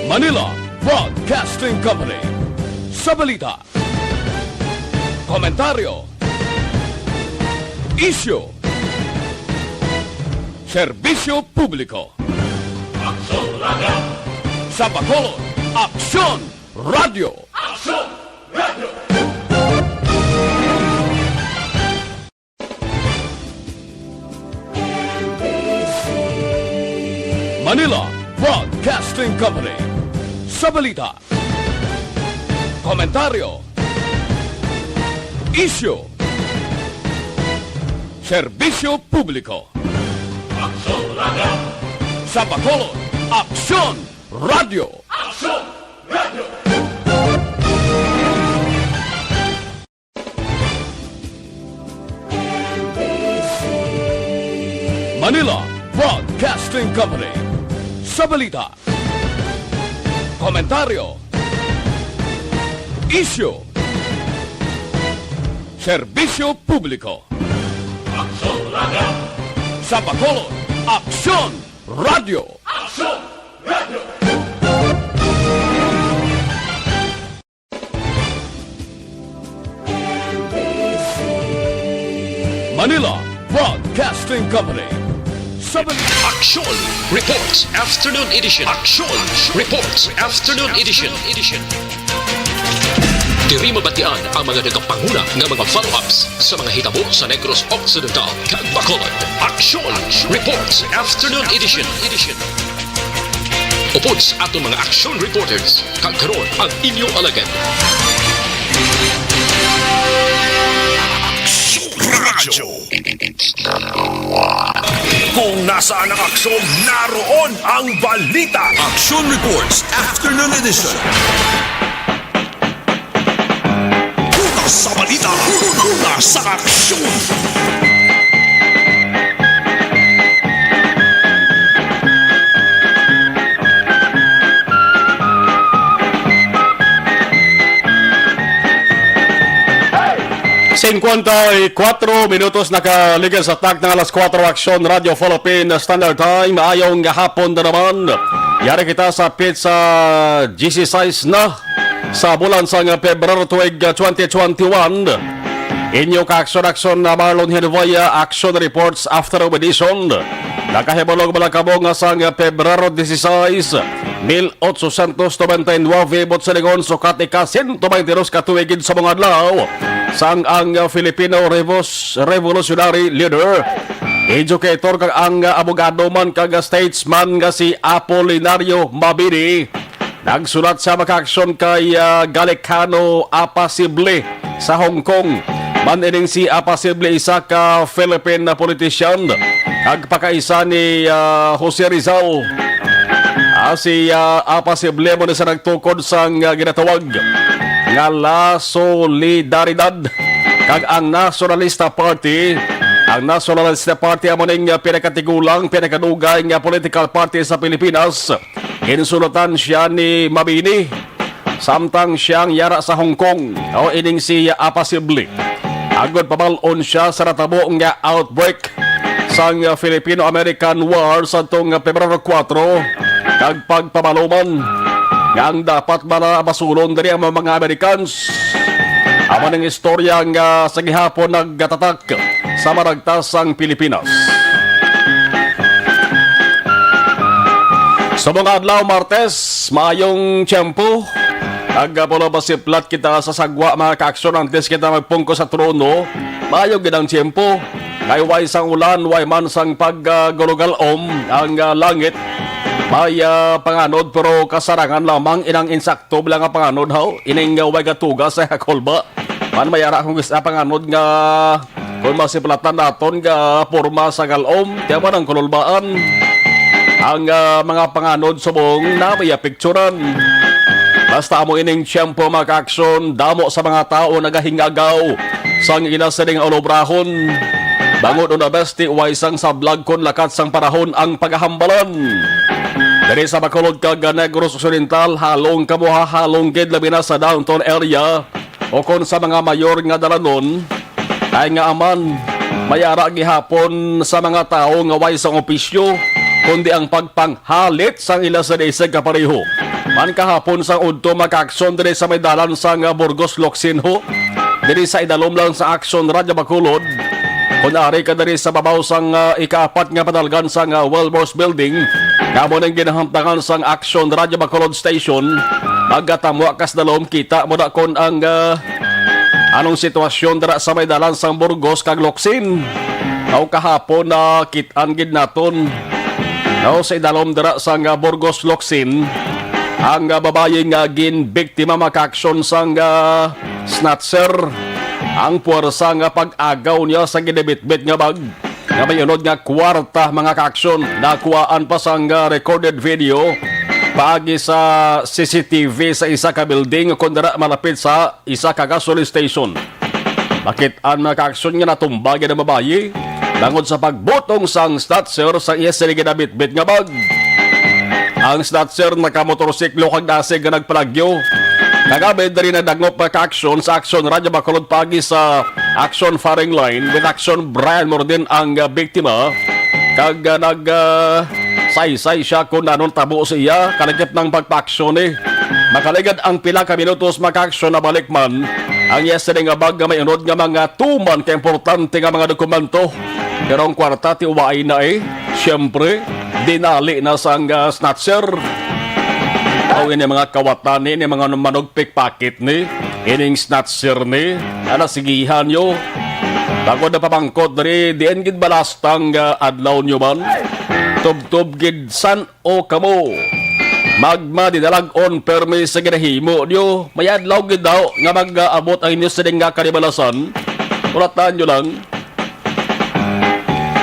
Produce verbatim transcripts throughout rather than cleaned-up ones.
Manila Broadcasting Company. Sa balita, komentaryo, isyu, serbisyo publiko. Aksyon Radio. Sa Bacolod, Aksyon Radio. Aksyon Radio. Manila Broadcasting Company. Sa balita, komentaryo, isyu, serbisyo publiko. Aksyon Radio. Sa Bacolod, Aksyon Radio. Aksyon Radio. Manila Broadcasting Company. Sa balita, komentaryo, isyu, serbisyo publiko. Aksyon Radio. Sa Bacolod, Aksyon Radio. Aksyon Radio. Manila Broadcasting Company. Sa Manila. Aksyon Reports Afternoon Edition. Aksyon Reports Afternoon Edition. Diri mabatian ang mga nagapanguna nga mga follow-ups sa mga hitabo sa Negros Occidental kag Bacolod. Aksyon Reports Afternoon Edition. Upod sa aton mga aksyon reporters, kag karon ang inyo alagad. Aksyon Radyo. Kung nasaan ang aksyon, naroon ang balita. Aksyon Reports Afternoon Edition. Una sa balita, una sa aksyon. Singkwenta y kuatro minutos nakaligid sa takna nga alas kuwatro, Aksyon Radio Philippine Standard Time. Maayong hapon na naman. Yari kita sa petsa diyesisais na sa bulan sang Pebrero tuig twenty twenty-one. Inyo ka-aksyon-aksyon na Marlon Henvaya, Action Reports After Edition. Nakahibulog bala kamo nga sang Pebrero diyesisais, mil ochocientos noventa y nueve, buot silingon, sukat ika sento baynte dos ka tuig gid sa mga adlaw, sang ang Filipino Revos-, revolutionary leader, educator, kag ang abogado man kag statesman nga si Apolinario Mabini. Nagsulat siya, mga ka-aksyon, kay, ah, Galicano Apasible sa Hong Kong. Man ining si Apasible, isa ka Philippine na politician, kag pakaisa ni, ah, Jose Rizal. Ah, si, ah, Apasible mo ni sa nagtukod sang, ah, ginatawag nga La Solidaridad kag ang Nacionalista Party. Ang Nacionalista Party amo ning, ah, pinakatigulang, pinakadugay nga political party sa Pilipinas. Ginsulatan siya ni Mabini samtang siya yara sa Hong Kong, o ining si Apasible, agod pabal-on siya sa natabo nga outbreak sang Filipino-American War sadtong Pebrero kuwatro, kag pagpamaluman nga ang dapat bala basulon diri ang mga Americans. Amo ning istorya nga sa gihapon nagatatak sa maragtas sang Pilipinas. Sa mga adlaw Martes, maayong tiyempo. Ag, ah, pulo ba siplat kita sa sagwa, mga kaaksyon, antes kita magpungko sa trono. Maayo gid ang tiyempo. Kay way sang ulan, way man sang paggalugag-om ang, ah, langit. May, ah, panganod, pero kasarangan lamang inang insakto lang ang panganod, haw. Ining, ah, way gatuga sa kulba. Man, may ara akong gis-, ah, panganod nga kung masiplatan naton nga porma sa galom, kaya man ang kululbaan. Ang, ah, mga panganod subong na may picturan. Basta amo ining tiyempo, mga kaaksyon, damo sa mga tawo nagahingagaw sang ila sining olobrahon. Bangod una besti, way sang sablag kon lakat sang panahon ang pagahambalan. Diri sa Bacolod kag Negros Occidental, halong kamuha, halong gid labi na sa downtown area. O kon sa mga mayor nga dalanon, Ay nga aman, may ara gihapon sa mga tawo nga way sang opisyo, kundi ang pagpanghalit sang ila sa deisig kapareho. Man kahapon sang udto makaaksyon diri sa may dalan sang, ah, Burgos Locsin ho, diri sa idalom lang sa Aksyon Radyo Bacolod. Kung ari ka diri sa babaw sang, ah, ikaapat nga padalgan sang, ah, Wilber's Building, nga amo ning ginahamtangan sang Aksyon Radyo Bacolod Station, magkatamwa kas dalom, kita mo na kon ang, ah, anong sitwasyon dira sa may dalan sang Burgos kag Locsin. Aw, kahapon nakit-an gid naton, no, sa idalom dira sang, ah, Burgos Locsin, ang, ah, babayi nga ginbiktima makaaksyon sang, ah, snatcher. Ang puwersa nga pag-agaw niya sa ginabitbit nga bag nga may unod nga kwarta, mga kaaksyon, nakuhaan pa sang, ah, recorded video paagi sa C C T V sa isa ka building kon dira malapit sa isa ka gasoline station. Makit-an, mga kaaksyon, nga natumba gid ang babayi bangod sa pagbutong sang snatcher sa iya sini ginabitbit nga bag. Ang snatcher nakamotorsiklo kag dasig nga nagpalagyo. Kagabi diri nadangop, mga kaaksyon, sa Aksyon Radyo Bacolod paagi sa Aksyon Firing Line with Aksyon Brian Mordin ang, ah, biktima. Kag, ah, nag, ah, saysay siya kung anong tabo sa iya, kalagip ng pagpaaksyon, eh. Makaligad ang pila ka minutos, mga kaaksyon, nabalik man ang iya sini nga bag nga may unod nga mga tuman ka importante nga mga dokumento. Pero ang kwarta, ti, waay na, eh. Siyempre, dinali na sang, ah, snatcher. Aw, ini mga kawatan ni, ini mga manugpik pakit ni, ining snatcher ni, ana, sigihan nyo. Bangod na pamangkot diri, diin gid balastang, ah, adlaw nyo man? Tubtob gid san o kamo magmadinalag-on permi sa ginahimo nyo? May adlaw gid daw nga mag-aabot ang inyo sining nga kalibalasan? Ulatan nyo lang.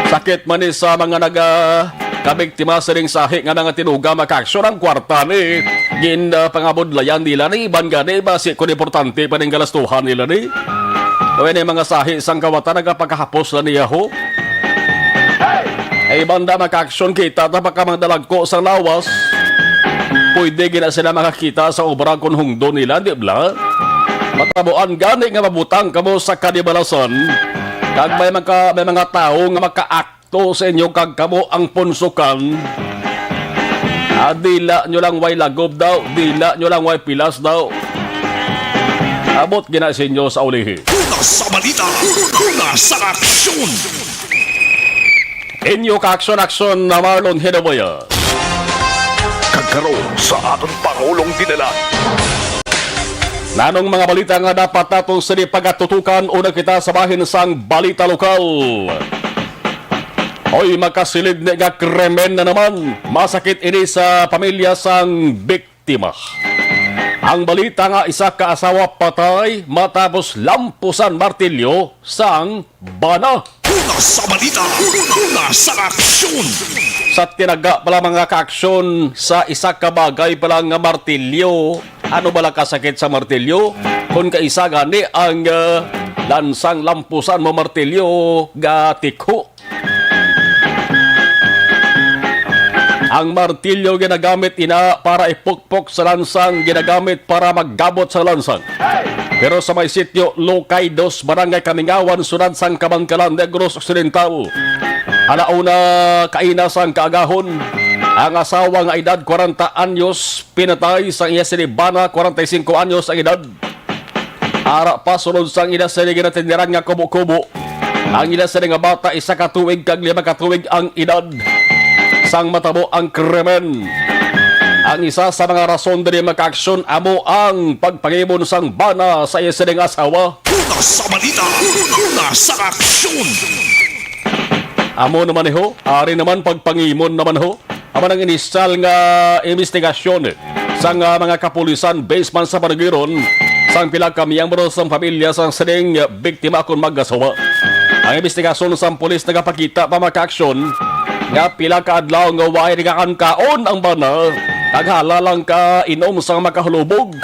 Sakit man ni sa mga naga kabiktima sining sahi nga mga tinuga, mga kaaksyon, ang kwarta ni gin, ah, pangabudlayan nila ni iban gani, basi kon importante pa ning galastuhan nila ni. O ini mga sahi sang kawatan nagapakahapos na niya ho. Ay, banda, mga kaaksyon, kita ta pa ka mga dalagko sa lawas. Pwede gina sila makakita sa obra kon hungdo nila, di bala? Matabuan gani nga mabutang kamo sa kadibalasan. Kag may maka-, may mga tawo nga makaakto sa inyo kag kamo ang punsukan. Ah, dila nyo lang way lagob daw, dila nyo lang way pilas daw. Abot gina sa inyo sa ulihi. Una sa balita, una sa aksyon. Inyo ka-aksyon-aksyon na Marlon Hidabuya. Kag karon sa aton Pangulong Dinala. Nanong mga balita nga dapat naton sini pagatutukan, una kita sa bahin sang balita lokal. Oy, makasilid ni nga krimen na naman. Masakit ini sa pamilya sang biktima. Ang balita nga isa ka asawa patay matapos lampusan martilyo sang bana. Una sa balita, una sa aksyon. Sa tinaga pala, mga kaaksyon, sa isa ka bagay pala nga martilyo. Ano bala kasakit sa martilyo? Kung kaisa gani ang, ah, lansang lampusan mo martilyo, gatikho. Ang martilyo ginagamit ina para ipukpok sa lansang, ginagamit para maggabot sa lansang. Pero sa may sitio Locay Dos, Barangay Kamingawan, siyudad sang Kabankalan, Negros Occidental, alauna kaina sang kaagahon, ang asawa nga edad kwarenta anyos pinatay sang iya sini bana, kwarenta y singko anyos ang edad. Ara pa, sulod sang ila sini ginatindiran nga kubo-kubo. Ang ila sini nga bata, isa ka tuig kag lima ka tuig ang edad. Sang matabo ang krimen, ang isa sa mga rason diri makaaksyon amo ang pagpangimon sang bana sa iya sini nga asawa. Una sa balita, una sa aksyon. Amo naman, ho, ari naman pagpangimon naman, ho. Amo ang inisyal nga imbestigasyon sang, ah, mga kapulisan base man sa panagiron sang pila ka miyembro sang pamilya sang sining biktima kon mag-asawa. Ang imbestigasyon sang pulis nagapakita pa, mga kaaksyon, nga pila ka adlaw nga way nagakaon-kaon ang bana, kag hala lang ka inom sang makahulubog.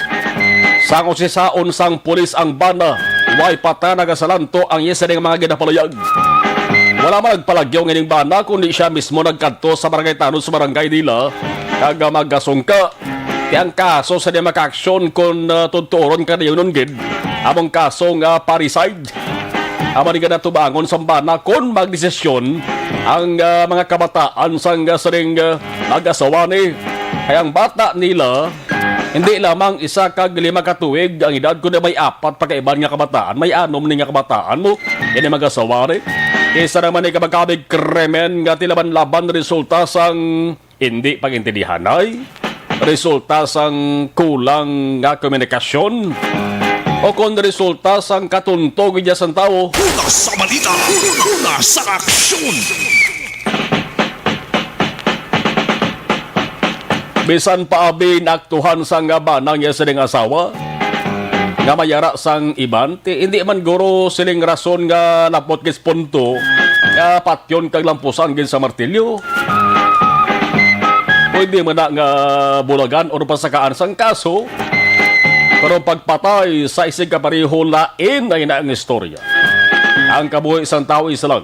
Sang usisaon sang pulis ang bana, way pa ta nagasalanto ang iya sining mga ginapalayag. Wala man nagpalagyo nga ining bana, kundi sia mismo nagkadto sa barangay tanod sa barangay nila, kag, ah, magasungka. Kay ang kaso sa di makaaksyon kon, ah, tutuoron kadayonon gid, among kaso nga parricide. Amo ni nga natubangon sang bana kon magdesisyon ang, ah, mga kabataan sang, ah, sining, ah, mag-asawa ni. Kay ang bata nila, hindi lamang isa kag lima ka tuig ang edad, kundi may apat pa ka iban nga kabataan, may anom ni nga kabataan mo, ini mag-asawa ni. Isa naman ni kabagkabig krimen nga tilaban-laban resulta sang hindi pag-intindihanay, resulta sang kulang nga komunikasyon, o kon resulta sang katuntog iya sang tawo. Una sa balita, una sa aksyon. Bisan pa abi naaktuhan sang bana niya sining asawa nga mayara sang iban, ti hindi man guro siling rason nga napot gid punto nga patyon kag lampusan gid sa martilyo. Pwede man na nga bulagan o pasakaan sang kaso, pero pagpatay sa isig kapareho, lain na ina ang istorya. Ang kabuhi sang tawo isa lang.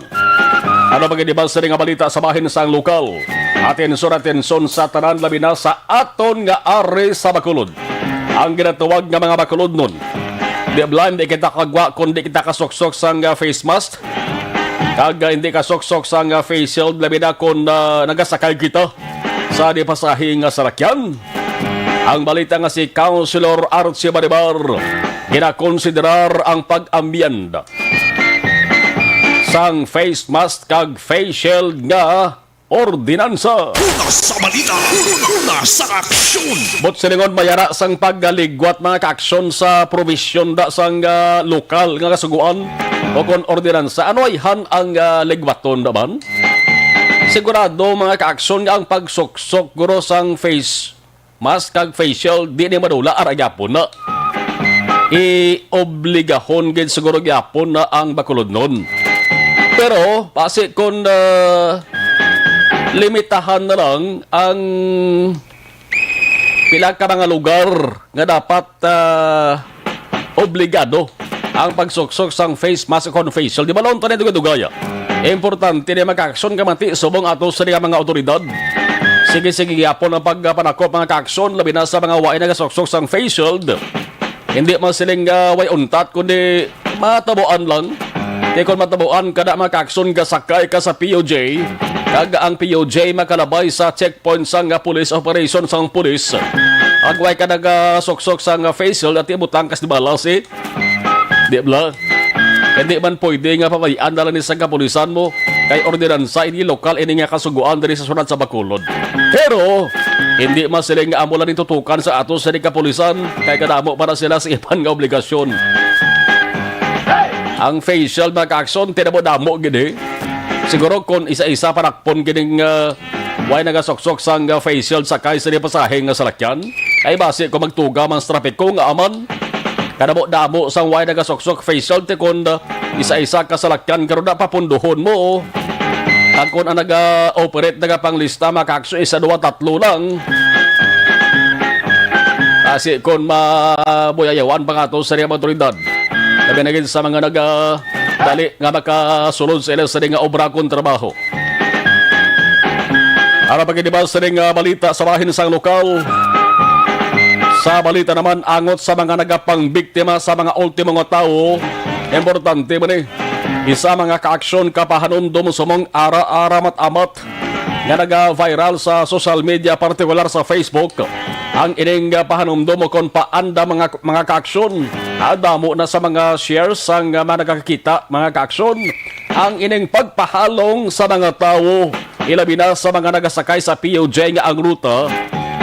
Ano ba gid ba sini nga balita sa bahin sang lokal? Atensyon, atensyon sa tanan, labi na sa aton nga ari sa Bacolod. Ang ginatawag nga mga Bacolodnon. Di bala, hindi kita kagwa kung di kita kasuksok sang, ah, face mask. Kag, ah, hindi kasuksok sang, ah, face shield, labi na kung, ah, nagasakay kita sa di pasahi nga salakyan. Ang balita nga si Councilor Archie Baribar ginakonsiderar ang pag-amyenda sang face mask kag face shield nga ordinansa. Una sa balita, una sa aksyon. But silingon, mayara sang pagligwat, mga kaaksyon, sa probisyon da sang, ah, lokal nga kasugoan o kon ordinansa. Ano ayhan ang, ah, ligwaton naman? Sigurado, mga kaaksyon, nga ang pagsuksok guro sang face mask kag face shield, di ni madula, ara gyapon na. Iobligahon gid siguro gyapon na ang Bacolodnon. Pero basi kon, ah, limitahan na lang ang pila ka mga lugar nga dapat, ah, obligado ang pagsuksok sang face mask o face shield. Di ba, launta na dugay-dugaya? Importante na makaaksyon ka mati subong ato sa mga awtoridad. Sige-sige gyapon ang pagpanakop, mga kaaksyon, labi na sa mga waay nagasuksok sang face shield. Hindi man siling, ah, way untat, kundi matabuan lang. Kay kung matabuan ka na, mga kaaksyon, gasakay ka sa P U J, kag ang P U J makalabay sa checkpoint sang, ah, police operation sang pulis. Ang way ka nagasuksok sang, ah, face shield at ibutang kas di balas, eh. Di bala? Hindi man pwede nga pabay-an na lang ni sa kapulisan mo. Kay ordinansa ini, lokal ini nga kasugoan diri sa syudad sa Bacolod. Pero hindi man sila nga amo lang ning tutukan sa ato sa kapulisan, kay kadamo para sila sa iban nga obligasyon. Ang face shield, mga kaaksyon, tinamo-damo gid, eh. Siguro kung isa-isa panakpon gid ning, ah, way nagasuksok sang, ah, face shield sakay sa di pasahe nga salakyan, ay basi kung magtuga man sa trapiko nga aman. Kadamo-damo sang way nagasuksok face shield, ti kon, ah, isa-isa ka salakyan karon na papunduhon mo, oh. Kag kon ang naga-operate, nagapanglista, makakso isa, dua, tatlo lang. Kasi kon mabuyayawan pa nga to sa mga awtoridad, labi na gid sa mga naga-, dali nga makasulod sa ila sa nga obra kon trabaho. Ara pa gid ba sa nga balita sa bahin sang lokal? Sa balita naman, angot sa mga nagapangbiktima sa mga ultimo nga tawo, importante man ni isa mga kaaksyon kapahanumdom sa mong ara-ara mat-amat nga naga-viral sa social media, partikular sa Facebook. Ang ining, ah, pahanumdom o kon paanda mga, mga kaaksyon, ah, damo na sa mga shares sang, ah, mga nakakita, mga kaaksyon. Ang ining pagpahalong sa mga tawo, ilabi na sa mga nagasakay sa P U J nga ang ruta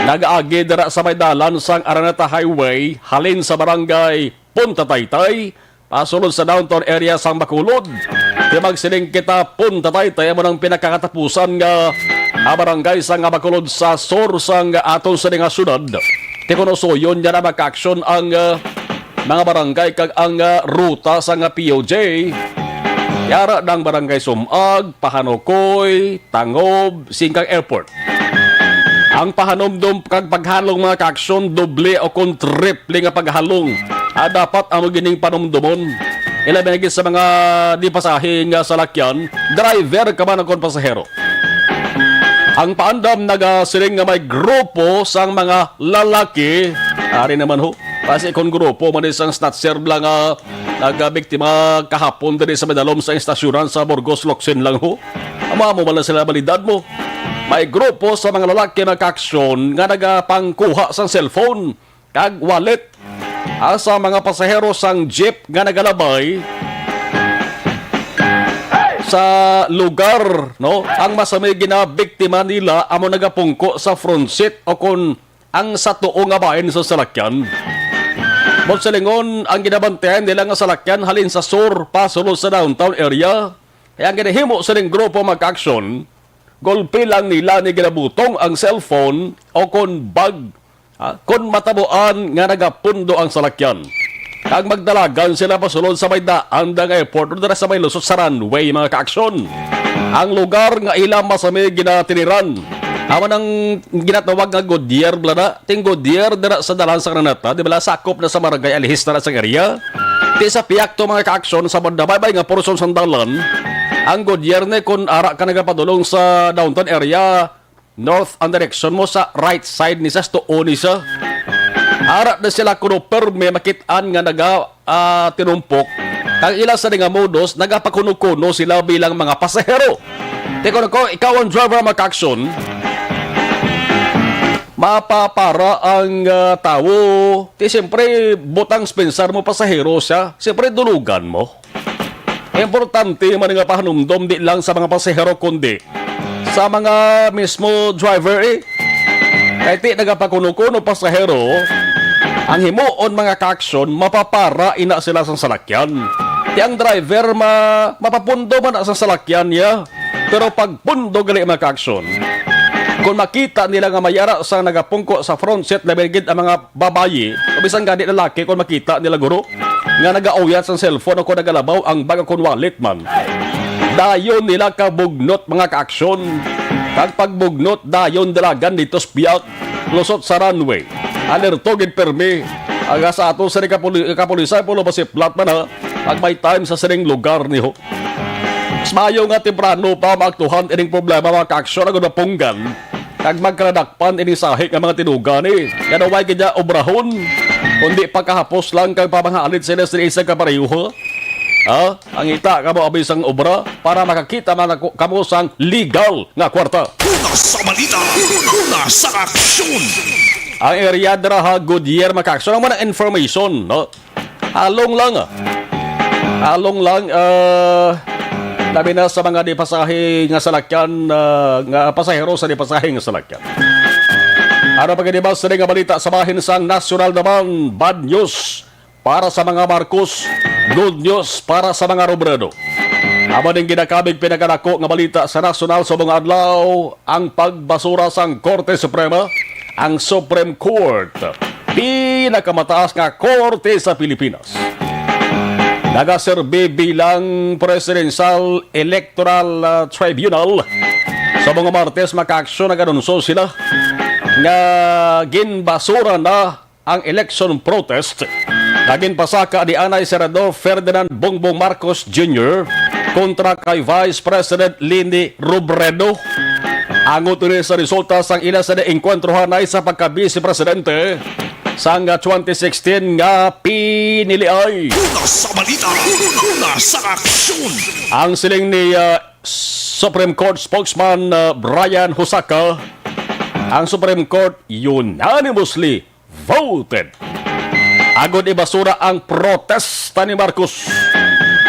nagaagi dira sa may dalan sang Araneta Highway halin sa barangay Punta Taytay, pasulod sa downtown area sang Bacolod. Di magsiling kita, Punta Taytay amo nang pinakakatapusan nga, ah, barangay sang Bacolod sa sur sang aton sa nga syudad. Ti kuno suyon niya na makaaksyon ang, ah, mga barangay kag ang, ah, ruta sang P U J. Yara ng Barangay Sumag, Pahanukoy, Tangob, Singkang Airport. Ang pahanumdom kag paghalong, mga kaaksyon, doble o kon triple nga paghalong, ah, dapat amo gining panumdomon. Ilabi na gid sa mga di pasahe nga salakyan, driver ka man o kon pasahero. Ang paandam nagasiling nga may grupo sang mga lalaki, ari naman ho, Basi kon grupo man isang snatcher lang nga nagabiktima kahapon diri sa may dalom sa estasyonan sa Burgos, Locsin lang ho. Amo-amo man lang sila balidad mo. May grupo sa mga lalaki, mga kaaksyon, nga nagapangkuha sang cellphone kag wallet, ah, sa mga pasahero sang jeep nga nagalabay sa lugar, no? Ang masami ginabiktima nila amo nagapungko sa front seat o kon ang sa tuo nga bahin sa salakyan. Buot silingon, ang ginabantayan nila nga salakyan halin sa sur, pasulod sa downtown area. Kaya ang ginahimo sining grupo, mga kaaksyon, gulpi lang nila ni ginabutong ang cellphone o kon bag, ha, kon matabuan nga nagapundo ang salakyan. Kag magdalagan sila pasulod sa may daan nga airport o dira sa may lusot sa runway, mga kaaksyon. Ang lugar nga ila masami ginatiniran, amo nang ginatawag nga Goodyear, bala na. Ting Goodyear dira sa dalan sa Araneta, di bala, sakop na sa Barangay Alihis na sa area. Ti sa pihak to, mga kaaksyon, sa bandabaybay nga porsyon sang dalan, ang Goodyear ni kon ara ka nagapadulong sa downtown area, north ang direksyon mo, sa right side ni sa tuo ni sa. Ara na sila kuno permi makit-an nga naga, ah, tinumpok. Kag ila sa nga modus, nagapakuno-kuno sila bilang mga pasahero. Ti kon ako, ikaw ang driver, mga kaaksyon, mapapara ang, ah, tawo. Ti siyempre, butang sa pensar mo, pasahero siya. Siyempre, dulugan mo. Importante man nga pahanumdom di lang sa mga pasahero, kundi sa mga mismo driver, eh. Kay ti nagapakuno-kuno pasahero, ang himuon, mga kaaksyon, mapapara ina sila sang salakyan. Ti ang driver ma-, mapapundo man na sa salakyan niya. Pero pagpundo gali, mga kaaksyon, kung makita nila nga may ara sa nagapungko sa front seat, labi gid ang mga babayi, o bisan gani lalaki, kung makita nila, guro, nga nagauyat sang cellphone o kung nagalabaw ang bag o kung wallet man, dayon nila kabugnot, mga kaaksyon. Kag pagbugnot, dayon dalagan dito sa pihak lusot sa runway. Alerto gid permi ang sa ato sa kapuli-, kapulisan, pulo ba si plat man, ha? Pag may time sa sining lugar niho. Mas maayo nga temprano pa maaktuhan ining problema, mga kaaksyon, agud mapunggan kag magkaladakpan ining sahi nga mga tinuga ni. Kaya way gid niya obrahon, kundi pagkahapos lang kag pamanghalit sila sa isang kapareho. Ha? Ang ita kamo abi sang obra para makakita man ako kamo sang legal nga kwarta. Una sa balita, una sa aksyon. Ang area dira ha Goodyear, mga kaaksyon, ang mga information, no? Halong lang, ah. Halong lang, ah, labi na sa mga di pasahe nga salakyan, ah, nga pasahero sa di pasahe nga salakyan. Ano pa gani ba sa nga balita sa bahin sang nasyonal naman? Bad news para sa mga Marcos, good news para sa mga Robredo. Amo ning ginakabig pinakadako nga balita sa nasyonal sa mga adlaw, ang pagbasura sang Korte Suprema, ang Supreme Court, pinakamataas nga korte sa Pilipinas. Nagaserbi bilang Presidential Electoral, ah, Tribunal. Sa mga Martes, makaaksyon, nag-anunso sila nga ginbasura na ang election protest nga ginpasaka ni anay Senador Ferdinand Bongbong Marcos Junior kontra kay Vice President Leni Robredo. Angot ini sa resulta sang ila sa naengkwentro anay sa pagka-Vice Presidente sang twenty sixteen nga piniliay. Una sa balita, una sa aksyon. Ang siling ni, ah, Supreme Court spokesman, ah, Brian Hosaka, ang Supreme Court unanimously voted. Agod ibasura ang protesta ni Marcos.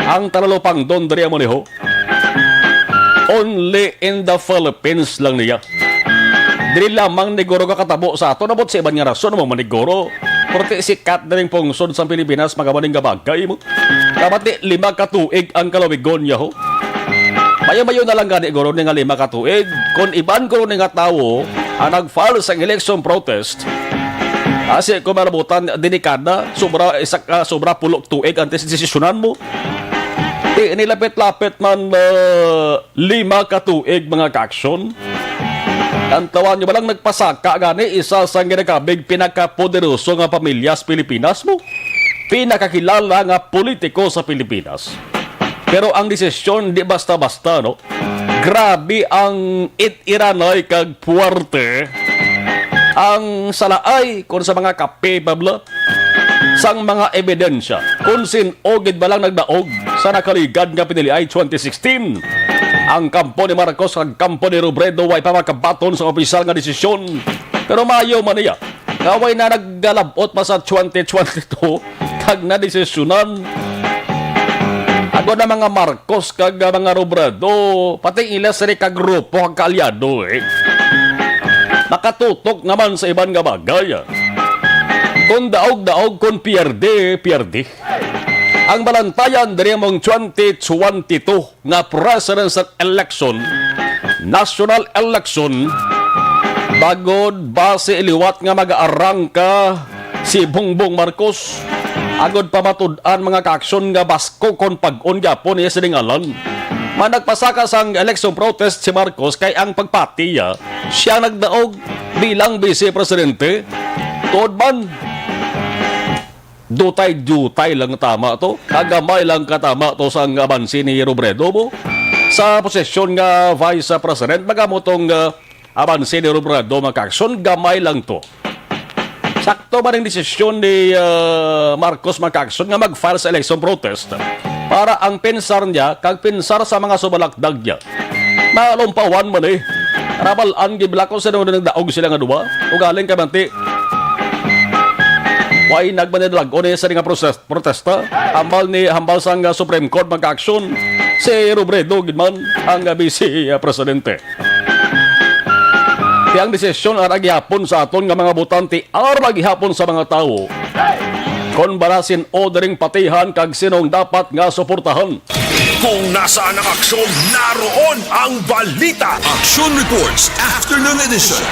Ang talupangdon diri amo ni ho. Only in the Philippines lang niya. Diri lamang ni guro ka katabo sa ato, nabot sa iban nga rason mo maniguro. Pero ti sikat diring pungsod sa Pilipinas, mga maning nga bagay mo. Kabati lima ka tuig ang kalawigon niya ho. Mayo-mayo na lang gani guro ni nga lima ka tuig. Kung iban guro ni nga tawo ang nag-file sa election protest, asi ko malabutan delikada, sobra isa ka, sobra pulo tuig antes desisyonan mo. Ti nilapit-lapit man, ah, lima ka tuig, mga kaaksyon. Ang tawa nyo ba lang nagpasaka gani isa sa ginakabig pinakapoderoso nga pamilya sa Pilipinas mo? Pinakakilala nga politiko sa Pilipinas. Pero ang desisyon di basta-basta, no? Grabe ang it-iranay kag puwerte ang salaay kon sa mga kape, babla. sang mga ebidensya kon sin-o gid ba lang nagdaog sa nakaligad nga piniliay twenty sixteen. Ang kampo ni Marcos kag kampo ni Robredo way pa makabaton sa opisyal nga desisyon. Pero maayo man niya nga way na naggalabot pa sa twenty twenty-two kag nadesisyonan. Ako na mga Marcos kag, ah, mga Robredo, pati ila sini ka grupo kag kaalyado, eh. Makatutok naman sa iban nga bagay, ah. Kung daog-daog, kung pierde, pierde. Ang balantayan diri mong twenty twenty-two nga presidential election, national election, bagod basi liwat nga mag-aarangka si Bongbong Marcos. Agod pa matud-an, mga kaaksyon, nga baskog kon pag-on gyapon niya sining ngalan. Man nagpasaka sang election protest si Marcos kay ang pagpati, ah, siya nagdaog bilang vice presidente. Tuod man, dutay-dutay lang tama to. Kagamay lang katama to sang abanse ni Robredo mo sa posisyon nga vice president. Magamot tong, ah, abanse ni Robredo, mga kaaksyon, gamay lang to. Sakto ba ning desisyon ni, ah, Marcos, mga kaaksyon, nga mag-file sa election protest para ang pensar niya kag pensar sa mga sumalakdag niya malumpawan man, eh. Rabal-an gid bala ko sa nung nagdaog sila nga duha. Ugaling kamanti, way nagmanidlag-on niya sa nga proses-, protesta. Hambal ni, hambal sang, ah, Supreme Court, mga kaaksyon, si Robredo gid man ang, ah, vice, ah, presidente. Kaya ang desisyon ara gihapon sa aton nga mga botante, ara gihapon sa mga tawo. Kon bala sin-o diri ang patihan kag sino ang dapat nga suportahan. Kung nasaan ang aksyon, naroon ang balita. Aksyon Reports, Afternoon Edition.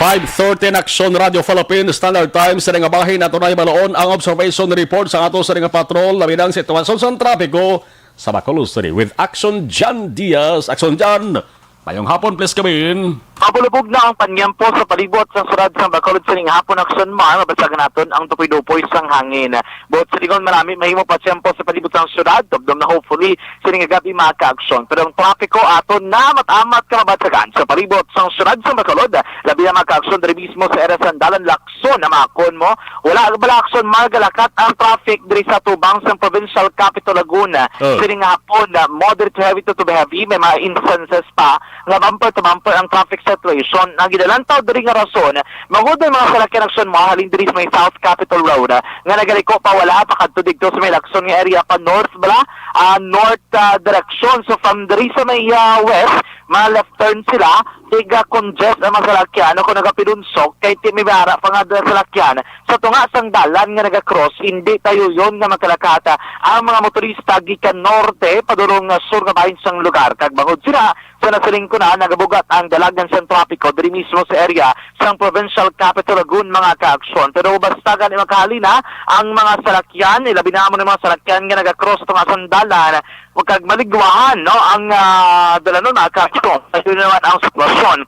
Five thirty na, Aksyon Radio Philippines Standard Time. Sa nga bahin, ato na ibaloon ang observation report sa ato sa nga patrol, labi na ang sitwasyon sa trapiko sa Bacolod City with Aksyon Jan Diaz. Aksyon Jan, mayong hapon, please, kabin. Mabulubog na ang panyempo sa palibot sang syudad sang Bacolod sining hapon, Aksyon Man. Mabasagan naton ang tupoy-dupoy sang hangin. Buot silingon, marami mahimo pa tiyempo sa palibot sang syudad, dumdom na, hopefully, sining gab-i, mga kaaksyon. Pero ang trapiko aton na amat-amat ka mabasagan sa palibot sang syudad sang Bacolod, labi na, mga kaaksyon, diri mismo sa area sang Dalan Lacson, na makon mo, wala bala, Aksyon, magalakat ang traffic diri sa tubang sang Provincial Capital Laguna. Oh. Sining hapon, na moderate to heavy to, to heavy, may mga instances pa nga bumper to bumper ang traffic situation. Ang ginalantaw diri nga rason, bangod ang mga salakyan, Aksyon, mahalin diri sa may South Capitol Road, ah, nga nagaliko pa wala pa kadto didto sa may Lacson nga area pa north bala, ah, north, ah, direction. So from diri sa may, ah, west, ma-left turn sila, tiga-congest ang mga salakyan o kung nagapidunsok kay ti may ara pa nga salakyan sa tunga sang dalan nga naga-cross, hindi tayuyon nga makalakata ang mga motorista gikan norte padulong sur nga bahin sang lugar. Kag bangod sila sa nasiling ko na, nagabugat ang dalagan sang trapiko diri mismo sa area sang Provincial Capital Lagun, mga kaaksyon. Pero basta gani makahalina ang mga salakyan, ilabi na mo ang mga salakyan nga naga-cross tunga sang dalan, kag maligwahan, no, ang, ah, dalanon, mga kaaksyon. Ayun naman ang sitwasyon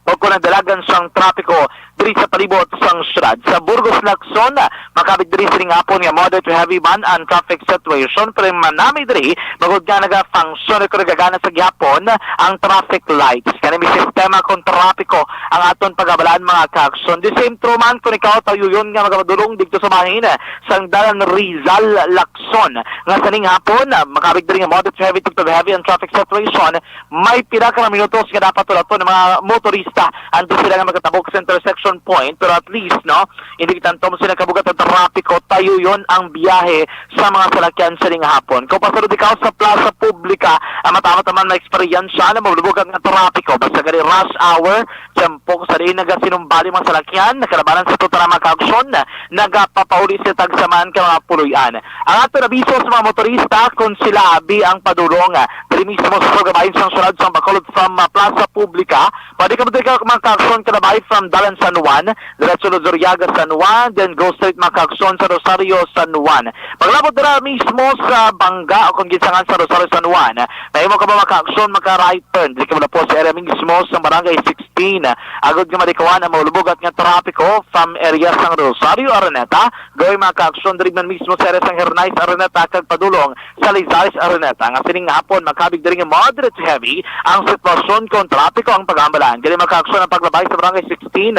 o kung ang dalagan sang trapiko diri sa palibot sang syudad. Sa Burgos, Lacson, makabig diri sining hapon nga moderate to heavy man ang traffic situation, pero manami diri bangod nga naga-function o nagagana sa gihapon ang traffic lights. Kani may sistema kon trapiko ang aton pagabalaan, mga kaaksyon. The same true man kung ikaw tayuyon nga magapadulong didto sa bahin sang dalan Rizal, Lacson, nga sining hapon, ah, makabig diri nga moderate to heavy to heavy ang traffic situation. May pila ka mga minutos nga dapat ulaton ang mga motorista antes sila nga makatabok sa intersection point, pero at least, no, hindi kita antom sila kabugat ang trapiko, tayuyon ang biyahe sa mga salakyan sining hapon. Kung pasulod ikaw sa Plaza Publica, ang matamat naman na eksperyensya na malubugan nga trapiko, basta gani rush hour, tiyempo sa diin nagasinumbali mga salakyan, nakalabanan sa total nga mga kaaksyon, nagapapauli sa tagsaman ka mga puloy-an. Ang ato nabiso sa mga motorista, kung sila abi ang padulong, ah, diri mismo sa sugabayan sang syudad sang Bacolod from, ah, Plaza Publica, pwede ka mo diri ka mga kaaksyon kalabahi from Dalan San Juan, diretso Luzuriaga, San Juan, then go straight mga kaaksyon sa Rosario, San Juan. Paglabot dira mismo sa Banga o kung ginsangan sa Rosario, San Juan, mahimo ka ba mga kaaksyon maka right turn diri ka mo po sa area mismo sa Barangay sixteen, agod nga malikawan ang malubugat nga trapiko from area sang Rosario, Araneta, gaway mga kaaksyon diri man mismo sa area sang Hernais, Araneta, kag padulong sa Lizais, Araneta, nga sining hapon makabig diri nga moderate to heavy ang sitwasyon kon trapiko ang pag-ambalan. Diri mga kaaksyon ang paglabay sa Barangay sixteen,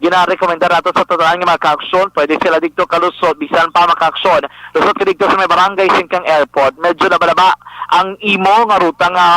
Ginarekomendar nato sa tanan nga mga kaaksyon, pwede sila didto kalusot, bisan pa mga kaaksyon, lusot ka didto sa may barangay Singkang Airport, medyo nabalaba ang imo nga ruta nga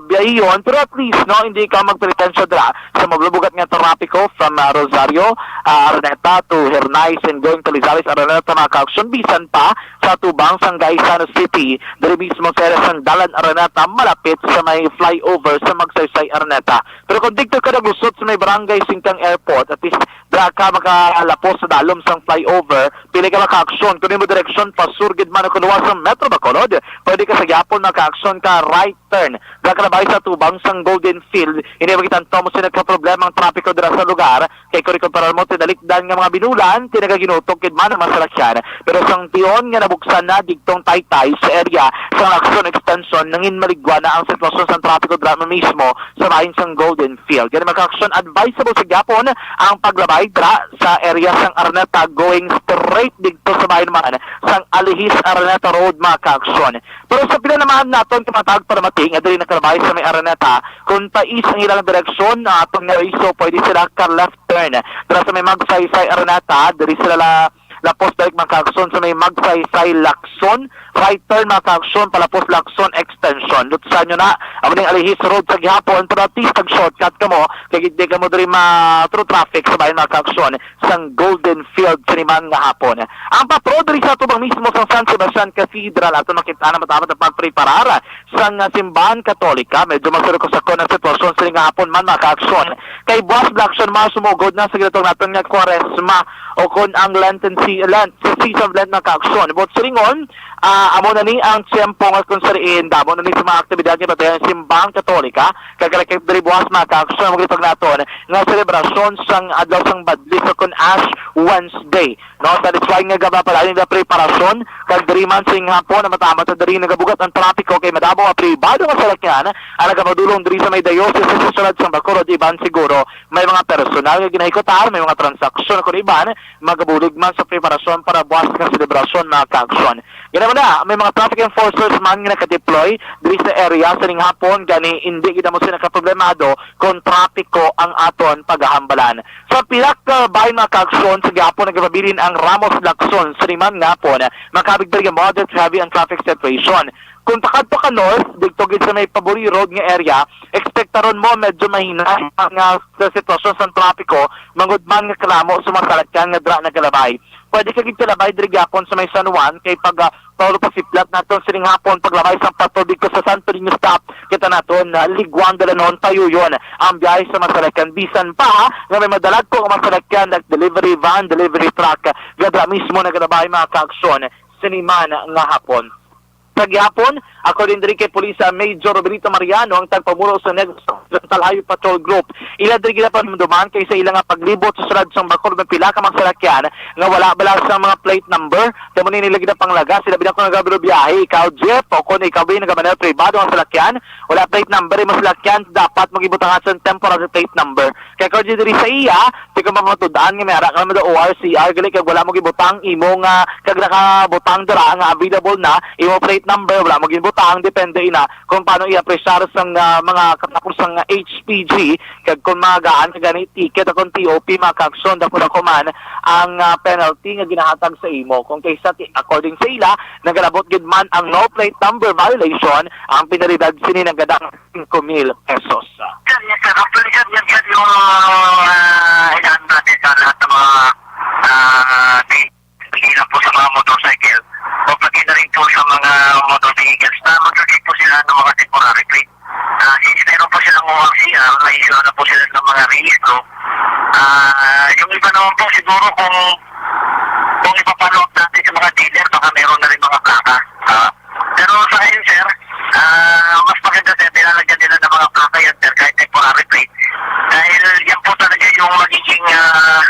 biyahiyon, pero at least, no, hindi ka magpretensya dira sa mabubugat nga trapiko from, ah, Rosario, ah, Araneta to Hernais and going to Lizales, Araneta, mga kaaksyon, bisan pa sa tubang sang Gaisano City, diri mismo sa area sang Dalan Araneta, malapit sa may flyover sa Magsaysay Araneta. Pero kung didto ka naglusot sa may barangay Singkang Airport, at least dira ka makalapos sa dalom sang flyover, pili ka makaaksyon. Kung imo direksyon pasur gid man o kung luwas sa Metro Bacolod, pwede ka sa gihapon makaaksyon ka right turn. Dira ka na bay sa tubang sang Golden Field, hindi makita ang tomo sa nagkaproblema ang trapiko dira sa lugar. Kay kung ikumparar mo, tinalikdan nga mga binulan, tinagaginutok gid man ang mga salakyan. Pero sang tion nga nabuksan na digtong taytay sa area sang Lacson Extension, nangin maligwa na ang sitwasyon sang trapiko dira mismo sa bahin sang Golden Field. Gani, mga kaaksyon, advisable sa gihapon ang paglabay dira sa area sang Araneta going straight didto sa bahin naman sang Alihis Araneta Road, mga kaaksyon. Pero sa pila naman naton kamatag paramati nga diri nakalabay sa may Araneta, kung pais ang ilang direksyon, ah, aton nga iso, pwede sila ka left turn. Dira sa may Magsaysay Araneta, diri sila la lapos balik, mga kaaksyon, sa may Magsaysay Lacson. Right turn, mga kaaksyon, palapos Lacson Extension. Lutsan nyo na, amo ning Alihis Road sa gihapon, pero at least nag-shortcut kamo, kay di kamo diri ma-, through traffic sa bahin, mga kaaksyon, sang Golden Field sini man nga hapon. Ang patrol diri sa tubang mismo sang San Sebastian Cathedral, ato makita na matamat ang pagpreparar sang, ah, simbahan Katolika. Medyo masurok-sakon ang sitwasyon sini nga hapon man, mga kaaksyon. Kay buwas, mga kaaksyon, masumugod na sa ginatawag naton nga Kwaresma o kon ang Lenten se-, Lent, sa season of Lent, mga kaaksyon. Buot silingon, ah, amo na ni ang tiyempo nga kung sa diin damo na ni sa mga aktibidad nga patayon ang simbahan Katolika. Kag diri buwas, mga kaaksyon, ang ginatawag naton nga selebrasyon sang adlaw sang Badlis o kon Ash Wednesday. No, sa display nga gaba pala ang preparasyon, kag diri man sing hapon, ang matamat sa diri nagabugat ang trapiko kay madamo ang pribado nga salakyan ang nagapadulong diri sa may diocese sa syudad sang Bacolod, iban siguro may mga personal nga ginahikutan, may mga transaksyon, kung iban magabulig man sa preparasyon para buwas nga selebrasyon, mga kaaksyon. Gani man na, may mga traffic enforcers man nga nakadeploy diri sa area sa ning hapon, gani hindi gid mo sila kaproblemado kung trapiko ang aton pagahambalan. Sa pila ka bahin, mga kaaksyon, sa gihapon nagapabilin ang Ramos Lacson sa liman nga hapon, makabig diri nga moderate heavy ang traffic situation. Kung pakadto ka north, didto gid sa may Pabori Road nga area, ekspektaron mo medyo mahinay nga sa sitwasyon sa trapiko, mangud man nga kalamo sa mga salakyan nga dira nagalabay. Pwede ka gid kalabay diri gyapon sa may San Juan, kay pag, ah, Paulo Pasiplat naton sining hapon, paglabay sang patubig ko sa Santo Niño stop, kita naton na Liguang Dalanon, Tayuyon ang biyahe sa masalakyan. Bisan pa nga may madalagko nga masalakyan, like delivery van, delivery truck, gadra mismo nagalabay, mga kaaksyon, siniman nga hapon. Sa gihapon, according diri kay Police Major Roberto Mariano, ang tagpamuno sa Negros Occidental Highway Patrol Group, ila diri ginapanumduman kay sa ila nga paglibot sa sulod sang Bacolod, may pila ka mga salakyan nga wala bala sa mga plate number. Tamo ni nila ginapanglagas, sila bida kung nagabiyahe, ikaw jeep o kung ikaw ba nagamaneho pribado ang salakyan, wala plate number, imo salakyan dapat magibutang sa temporary plate number. Kay according diri sa iya, di ko mamatud-an nga may ara ka naman do O R C R, gali kag wala mo gibutang imo nga, kag nakabutang dira nga available na imo plate number, wala mo gibutang, depende ina kung paano i-apresar sang, ah, mga katapos sang H P G, kag kung magaan ka gani ticket o kung T O P, mga kaaksyon, dako-dako man ang, ah, penalty nga ginahatag sa imo. Kung kaysa ti-, according sa ila, nagalabot gid man ang no plate number violation, ang penalidad sini nagada singko mil pesos. Yan, yan, sir. Actually, sir, yan, sir, yung, ah, inaano natin sa lahat ng mga, ah, di-, hindi lang po sa mga motorcycle, o pati na rin po sa mga motor vehicles na mag-create po sila ng mga temporary plate. Ah, since meron po silang O R C R, na-issue na po sila ng mga rehistro. Ah, yung iba naman po siguro kung, kung ipapalo up natin sa mga dealer, baka meron na rin mga plaka. Ah, pero sa ngayon, sir, ah, mas maganda, sir, nilalagyan nila ng mga plaka yan, sir, kahit temporary plate. Dahil yan po talaga yung magiging, ah,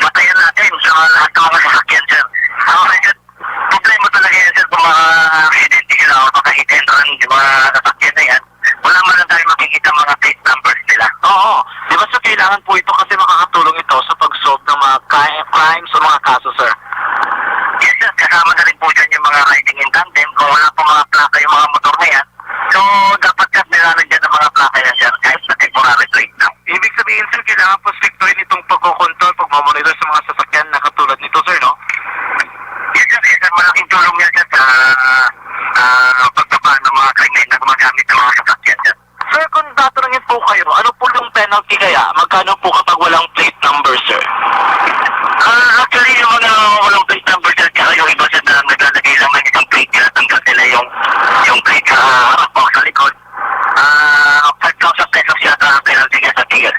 batayan natin sa lahat ng mga sasakyan, sir. Ang medyo problema talaga yan, sir, kung mga aksidente sila o mga hit and run, yung mga sasakyan na yan, wala man lang tayo makikita mga plate numbers nila. Oo. Di ba, sir, kailangan po ito kasi makakatulong ito sa pag-solve ng mga cri-, crimes o mga kaso, sir? Yes, sir. Kasama na rin po dyan yung mga riding in tandem. Kung wala po mga plaka yung mga motor na yan, so dapat, sir, nilalagyan ng mga plaka yan, sir, kahit na temporary plate lang. Ibig sabihin, sir, kailangan po strictohin itong pagkokontrol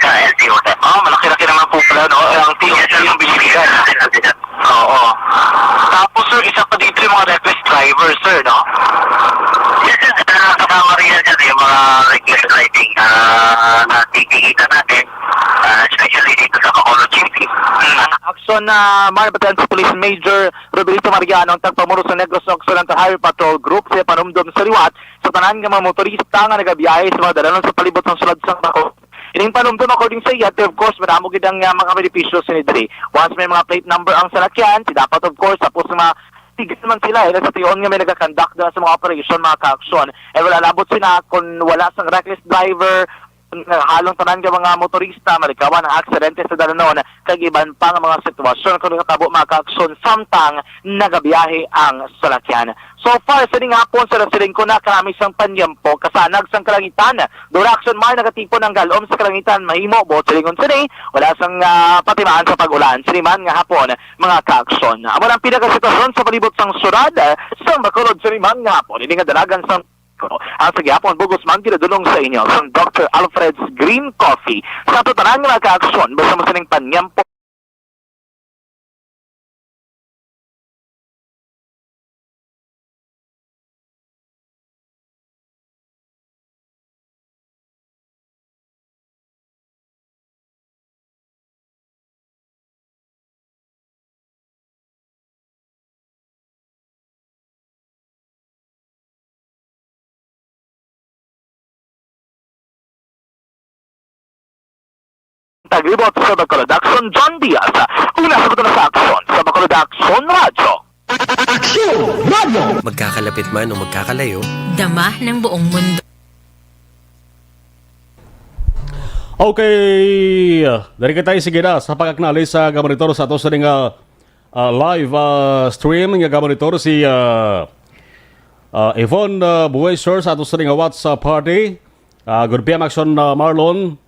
Sa L T O, sir. Oh, malaki-laki naman po pala, no? Eh, ang T O P yung binibigyan. Oo. Tapos, sir, isa pa dito yung mga reckless driver, sir, no? Yes, sir. Ah, kasama rin yan, sir, yung mga reckless driving na nakikita natin, ah, especially dito sa Bacolod City. Mm. Action na, Mar, pati si Police Major Roberto Mariano, ang tagpamuno sa Negros Occidental Highway Patrol Group, sa panumdom sa liwat sa tanan nga mga motorista nga nagabiyahe sa mga dalanon sa palibot sang sulod sang Bacolod. Ining panumdom, according sa iya, of course, madamo gid ang, ah, mga benepisyo sini diri. Once may mga plate number ang salakyan, si dapat, of course, tapos nga tigil man sila, eh, sa tion nga may nagakandak na sa mga operation, mga kaaksyon. Eh, wala labot sina kung wala sang reckless driver, nga halong tanan nga mga motorista malikawan ang aksidente sa dalanon kag iban pa nga mga sitwasyon kung nakatabo, mga kaaksyon, samtang nagabiyahe ang salakyan. So far, sining hapon, sa Rasiling ko na karami sang panyempo, kasanag sang kalangitan. Dura action, Mar, nagatipon ang galom sa kalangitan, mahimo buot silingon sini, wala sang, ah, patimaan sa pag-ulan. Sini man nga hapon, mga kaaksyon. Amo na ang pinakasitwasyon sa palibot sang syudad, ah, sang Bacolod sini man nga hapon. Ini nga dalagan sang kuno. Ang sa gihapon, bug-os man ginadunong sa inyo sang Doctor Alfred's Green Coffee. Sa ato tanan nga mga kaaksyon, basta mo sining panyempo, Taglibot sa Bacolod Action, John Diaz. Una sa na sa aksyon sa Bacolod Action Radyo. Action Radyo! Magkakalapit man o magkakalayo, dama ng buong mundo. Okay, dari kita, sige na sa pag-acknowledge sa gamonitor sa ato sa ning, ah, ah, live, ah, stream nga gamonitor si, ah, ah, Yvonne, ah, Buesor sa ato sa ning, ah, WhatsApp party. Ah, good P M action, ah, Marlon.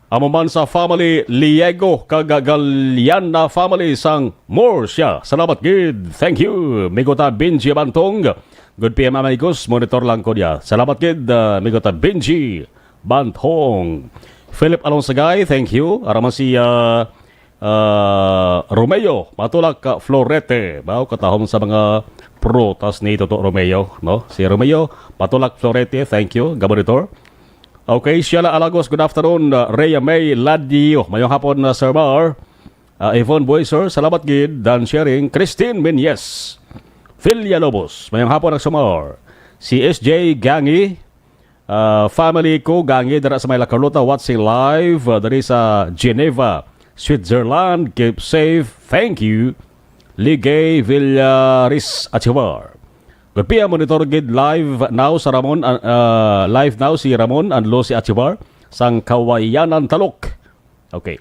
Amo man sa family Liego kag Galiana family sang Murcia. Salamat gid. Thank you. Migota Benji Bantong. Good P M, amigos. Monitor lang ko niya. Salamat gid, ah, Migota Benji Bantong. Philip Alonsagay, thank you. Ara man si, ah, ah, Romeo Matulak, ah, Florete. Bao katahom sa mga prutas ni Toto Romeo, no? Si Romeo Matulak Florete, thank you, Gabonitor. Okay, Sheila Alagos, good afternoon. Uh, Rhea May Ladio, mayong hapon, uh, Sir Mar. Uh, Yvonne Boyser, salamat gid. Dan Sharing, Christine Menyes. Villalobos, mayong hapon, Sir Mar. Si S J Gangi, uh, family ko, Gangi, dara sa Mayla Carlota, watching live, uh, diri sa Geneva, Switzerland. Keep safe. Thank you. Ligay Villaris Achivar. Good P M, monitor gid live now sa Ramon, uh, uh, live now si Ramon and Lucy Achivar sang Kawayanan Talok. Okay.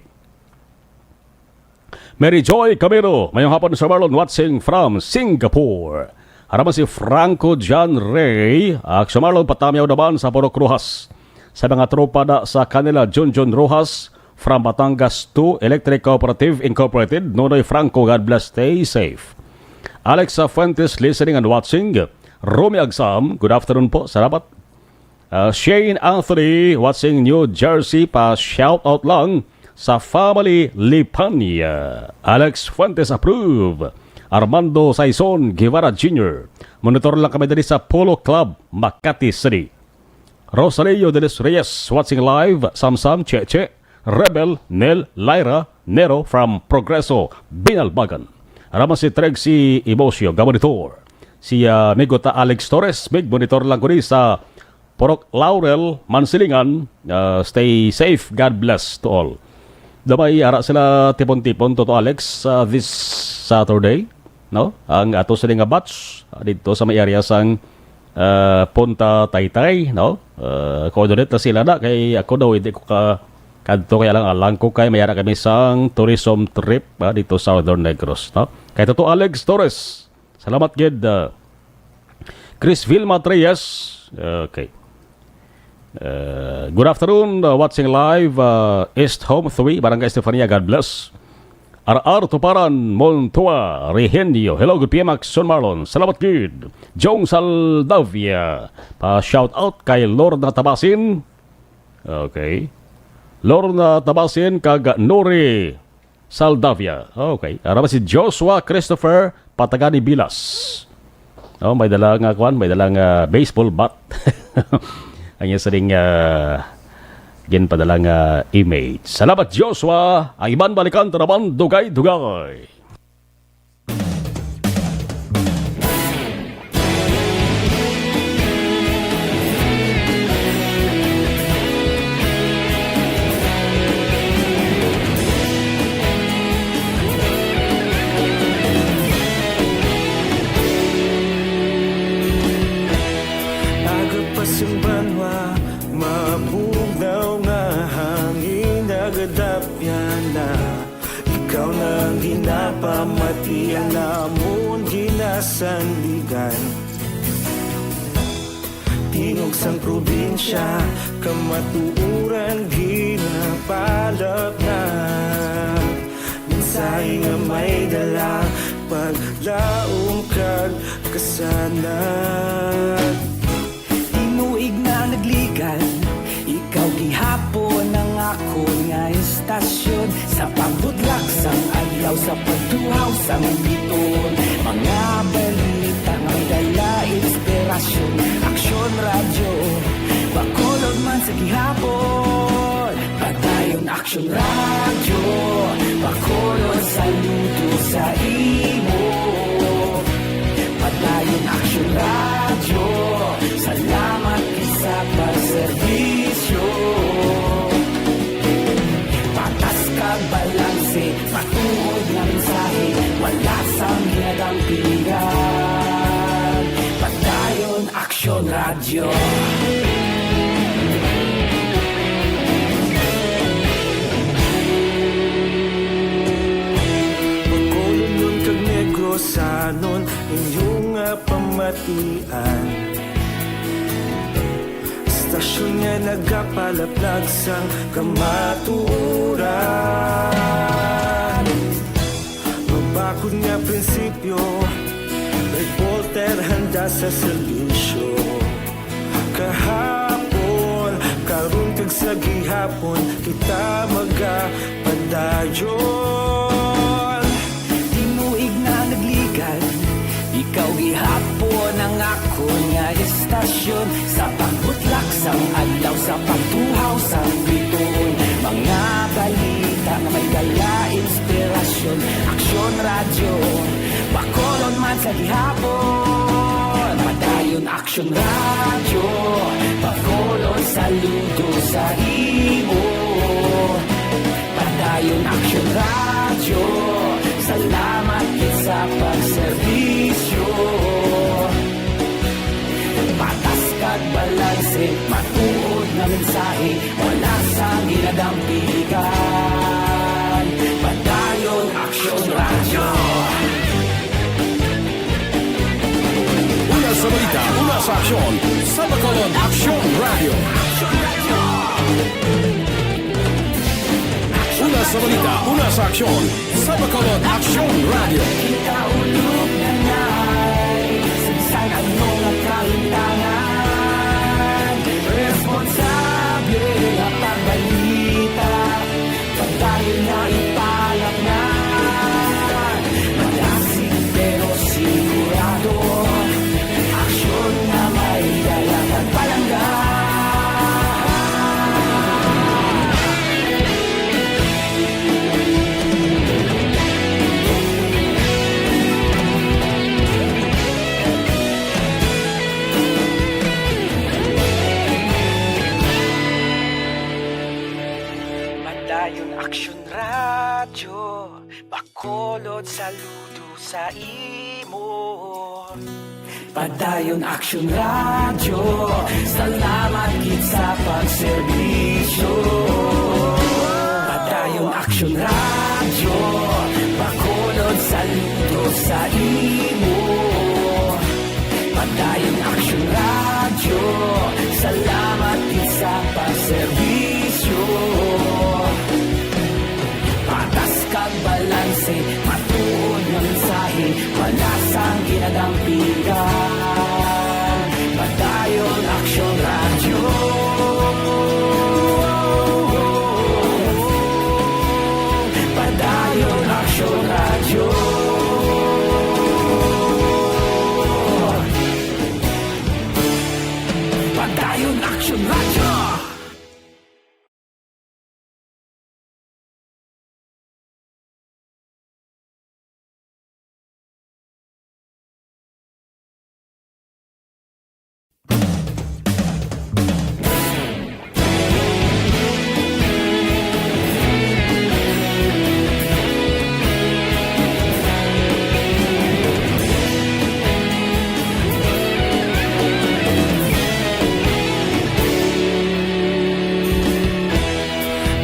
Mary Joy Camero, mayong hapon, Sir Marlon, watching from Singapore. Haraman si Franco John Ray, ah, Sir Marlon, patamyaw naman sa Purok Rojas. Sa mga tropa na sa kanila, Junjun Rojas, from Batangas two Electric Cooperative Incorporated, Nonoy Franco, God bless, stay safe. Alexa Fuentes, listening and watching. Romy Agsam, good afternoon po, salamat. Uh, Shane Anthony, watching New Jersey, pa shout out lang sa family Lipanya. Alex Fuentes approve. Armando Saison Guevara Junior, monitor lang kami dali sa Polo Club, Makati City. Rosalio de los Reyes, watching live. Samsam, Cheche, Rebel, Nel, Lyra, Nero from Progreso, Binalbagan. Haraman si Treg, si Ibosio, Gabonitor. Si, ah, Migota Alex Torres, Mig, monitor lang ko ni sa Purok Laurel, Mansilingan. Ah, stay safe. God bless to all. Damay ara sila tipon-tipon, Toto Alex, ah, this Saturday, no? Ang ato sila nga batch, ah, dito sa may area sang, ah, Punta Taytay, no? Ah, coordinate na sila na kay ako daw hindi ko ka kadto kay alang-alang ko kay may ara kami sang tourism trip, ah, dito sa Southern Negros, no? Kay Toto Alex Torres, salamat gid, ah, Chris Vilma Reyes. Okay. Uh, good afternoon, uh, watching live, uh, East Home three, Barangay Estefania. God bless. R R Tuparan Montoa Rehenio. Hello, good P M, Action Marlon. Salamat gid. Jong Saldavia. Pa shout out kay Lorna Tabasin. Okay. Lorna Tabasin, kag Nori Saldavia. Okay. Ara ba si Joshua Christopher Patagani Bilas? Oh, may dala nga kwan, may dala nga baseball bat. Ang iya sining, ah, ginpadala nga image. Salamat, Joshua. Ang iban balikan ta naman, dugay-dugay. Aga pa sing banwa, mabugnaw nga hangin, nagadapyan na. Ikaw na ang ginapamati, ang amon ginasandigan. Tingog sang probinsya, kamatuoran ginapalapnag. Mensahe nga may dala, paglaom kag kasanag. Tinuig na nagligad, ikaw gihapon ang akon nga istasyon. Sa pagbudlak sang adlaw, sa pagtuhaw sang bituon, mga balita nga may dala inspirasyon. Aksyon Radyo, Bacolod man sa gihapon. Padayon Aksyon Radyo, Bacolod, saludo sa imo. Padayon Aksyon Radyo, salamat gid sa pagserbisyo. Patas kag balanse, matuod nga mensahe, wala sang ginadampigan. Padayon Aksyon Radyo. Bacolodnon kag Negrosanon, inyo nga pamatian. Istasyon nga nagapalaplag sang kamatuoran. Mabakod nga prinsipyo, reporter handa sa serbisyo. Kahapon, karon kag sa gihapon, kita magapadayon. Tinuig na nagligad, ikaw gihapon ang akon nga istasyon. Sa pagbutlak sang adlaw, sa pagtuhaw sang bituon, mga balita nga may dala inspirasyon. Aksyon Radyo, Bacolod man sa gihapon. Padayon Aksyon Radyo, Bacolod, saludo sa imo. Padayon Aksyon Radyo, salamat gid sa pagserbisyo. Patas kag balanse, matuod nga mensahe, wala sang ginadampigan. Padayon Aksyon Radyo. Una sa balita, una sa aksyon, sa Bacolod Aksyon Radyo. Una sa balita, una sa aksyon, sa Bacolod Aksyon Radyo. Kita ulog na na'y sagsag ang mga kalintangan. Responsable nga pagbalita, pagdayon na ipalapnan. Malasig pero sigurado, aksyon nga may dala kag palangga. Padayon Aksyon Radyo, Bacolod, saludo sa imo. Padayon Aksyon Radyo, salamat gid sa pagserbisyo. Padayon Aksyon Radyo, Bacolod, saludo sa imo. Padayon Aksyon Radyo, salamat gid sa pagserbisyo. Patas kag balanse, matuod nga mensahe, wala sang ginadampigan. Padayon Aksyon Radyo. Dayon Action Radyo.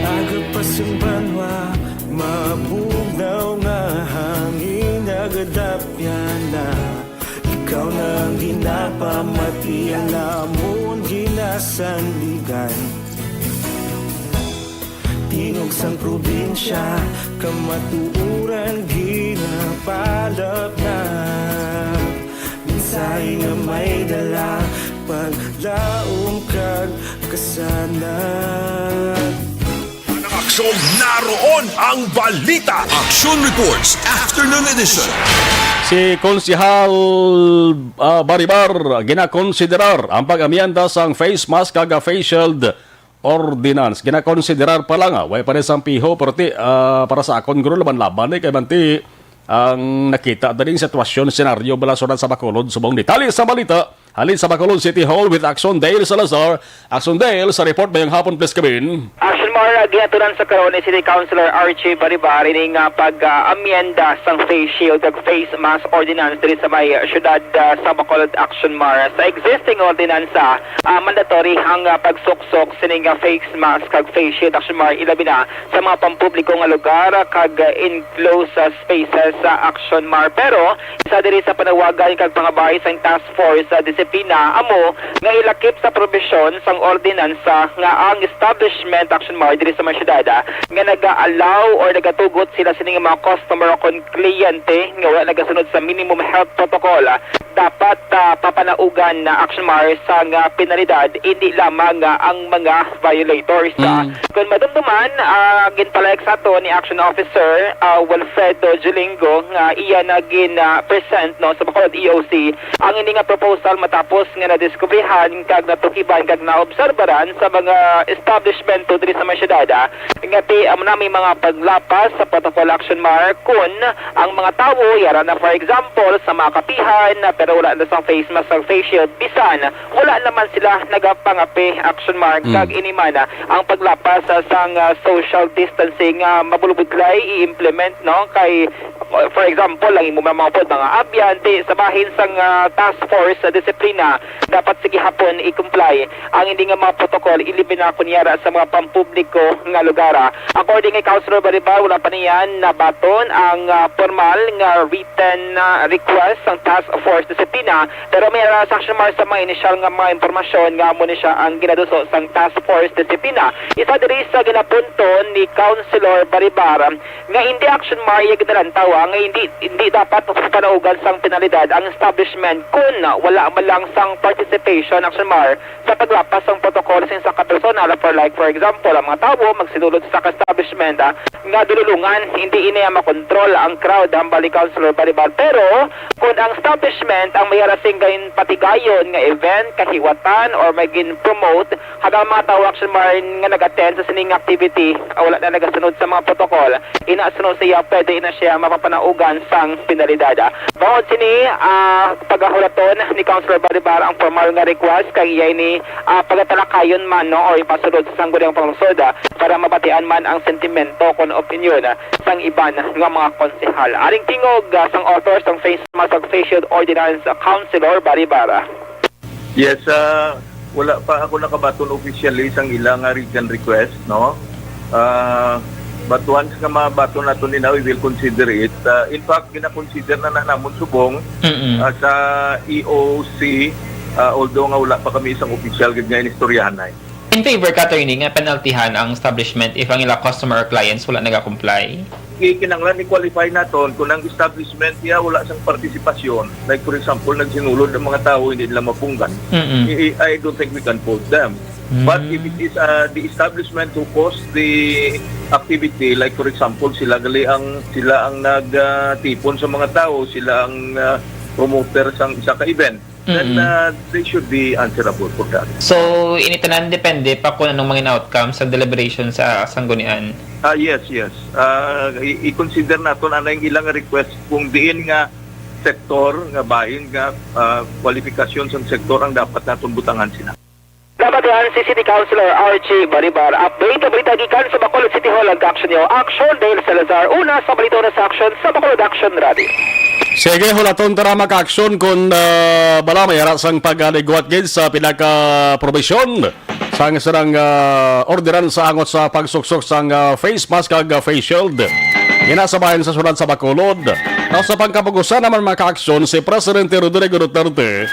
Aga pa sing banwa, mabugnaw nga hangin nagadapyan na. Ikaw na ang ginapamati, ang amon ginasandigan. Tingog sang probinsya, kamatuoran ginapalapnap. Mensahe nga may dala, paglaom kag kasanag. Ang aksyon, naroon ang balita. Action Reports, Afternoon Edition. Si Konsehal, ah, Baribar, ginakonsiderar ang pag-amyenda sang face mask kag face shield ordinance. Ginakonsiderar pa lang, ah, way pa ni sang piho, pero ti, ah, para sa akon, guro, laban-laban ni kay manti ang nakita daning sitwasyon, senaryo, bala, sa Bacolod. Subong detalye sa balita, halin sa Bacolod City Hall with Action Dale Salazar. Action Dale, sa report, mayong hapon, please, kabin. Action Mar, ah, ginatunan sa karon ni City Councilor Archie Baribar ini nga pag, ah, amyenda sang face shield kag face mask ordinance diri sa may, ah, siyudad, ah, sa Bacolod. Action Mar, sa existing ordinansa, ah, mandatory ang, ah, pagsuksok sining, ah, face mask kag face shield, Action Mar, ilabi na sa mga pampubliko nga lugar, ah, kag, ah, enclosed, ah, spaces sa Action Mar. Pero isa diri sa panawagan kag pangabay sang Task Force sa Disiplina amo nga ilakip sa probisyon sang ordinansa nga ang establishment, Action Mar, diri sa mga syudad, ah, nga nag-allow or nagatugot sila sini nga mga customer o kon kliyente nga wala nagasunod sa minimum health protocol, ah, dapat, ah, papanaugan na, Action Mar, sang, ah, penalidad, hindi lamang, ah, ang mga violators, ah. Mm. Kung madumduman, ah, ginpalayag sa ato ni Action Officer, ah, Wilfredo Julingo nga iya na gin, ah, present, no, sa Bacolod E O C ang ini nga proposal matapos nga nadiskubrihan kag natukiban kag naobserbaran sa mga establishmento diri sa mga syudad, ah, nga ti amo na may mga paglapas sa protocol, Action Mar, kun ang mga tawo, yara na, for example, sa mga kapihan, ah, pero wala na sang face mask, sang face shield, bisan wala naman sila nagapangape, Action Mar, mm, kag ini man, ah, ang paglapas, ah, sang, ah, social distancing, ah, mabulbudlay i-implement, no? Kay, uh, for example, ang imo mga pod, mga abyan, ti sa bahin sang, ah, task force sa disiplina, dapat sige hapon i-comply ang hindi nga mga protokol, ilabi na kunyara sa mga pampubliko nga lugar, ah. According kay Councilor Baribar, wala pa niyan nabaton ang, ah, formal nga written, ah, request sang task force disiplina. Pero may nasa, Action Mar, sa mga inisyal nga mga impormasyon nga amo ni siya ang ginaduso sang Task Force Disiplina. Isa diri sa ginapunto ni Councilor Baribar nga hindi, Action Mar, iya ginalantaw, ah, nga hindi, hindi dapat panaugan sang penalidad ang establishment kun wala man lang sang participation, Action Mar, sa paglapas sang protocol sa isa ka personal. For like, for example, ang mga tawo magsinulod sa isa ka establishment, ah, nga dululungan, hindi ini makontrol ang crowd, hambal ni Councilor Baribar. Pero kung ang establishment ang may ara sing ginpatigayon nga event, kahiwatan, or may gin-promote, kag ang mga tawo, Action Mar, nga nag-attend sa sining activity, ah, wala na nagasunod sa mga protokol, ina, suno siya, pwede na siya mapapanaugan sang penalidad. Bangod sini, ah, pagahulaton ni Councilor Baribar ang formal nga request kag iya ini, ah, pagatalakayon man, no, o ipasulod sa Sangguniang Panglungsod, ah, para mabatian man ang sentimento kon opinyon, ah, sang iban nga mga konsehal. Aring tingog, ah, sang author sang face mask kag face shield ordinance, ah, Councilor Baribar. Yes, ah, wala pa ako nakabaton officially sang ila nga written request, no? Ah, but once nga mabaton naton ina, we will consider it. Ah, in fact, gina-consider na, na namon subong, mm-mm, ah, sa E O C, ah, although nga wala pa kami isang official gid nga inistoryahanay. In favor ka, attorney, nga penaltihan ang establishment if ang ila customer or clients wala naga-comply? Ki-, kinahanglan i-qualify naton kung ang establishment niya wala sang partisipasyon. Like, for example, nagsinulod ang mga tawo, hindi nila mapunggan. Mm-mm. I, I, I don't think we can fault them. But if it is, uh, the establishment who caused the activity, like, for example, sila gali ang, sila ang nag, uh, tipon sa mga tawo, sila ang, uh, promoter sang isa ka event, then Mm. uh, they should be answerable for that. So, ini tanan depende pa kung anong mga outcome sa deliberation sa sanggunian. Ah, yes, yes. Ah, i- i-consider naton anay ang ilang request kung diin nga sektor nga bahin nga ah, kwalifikasyon sang sektor ang dapat naton butangan sila. Nabatian si City Councilor Archie Baribar. Update nga balita gikan sa Bacolod City Hall. Ang action niyo, Action Dale Salazar. Una sa balita, una sa action sa Bacolod Action Radio. Sige, hulaton ta ra, mga ka-action, kung ah, bala may ara sang pag-aligwat gid sa pinaka-probisyon sang sarang ah, ordinansa angot sa pagsuksok sang ah, face mask kag ah, face shield. Ina sa bahin sa syudad sa Bacolod. Now, sa pangkapugusan naman, mga ka-action, si Presidente Rodrigo Duterte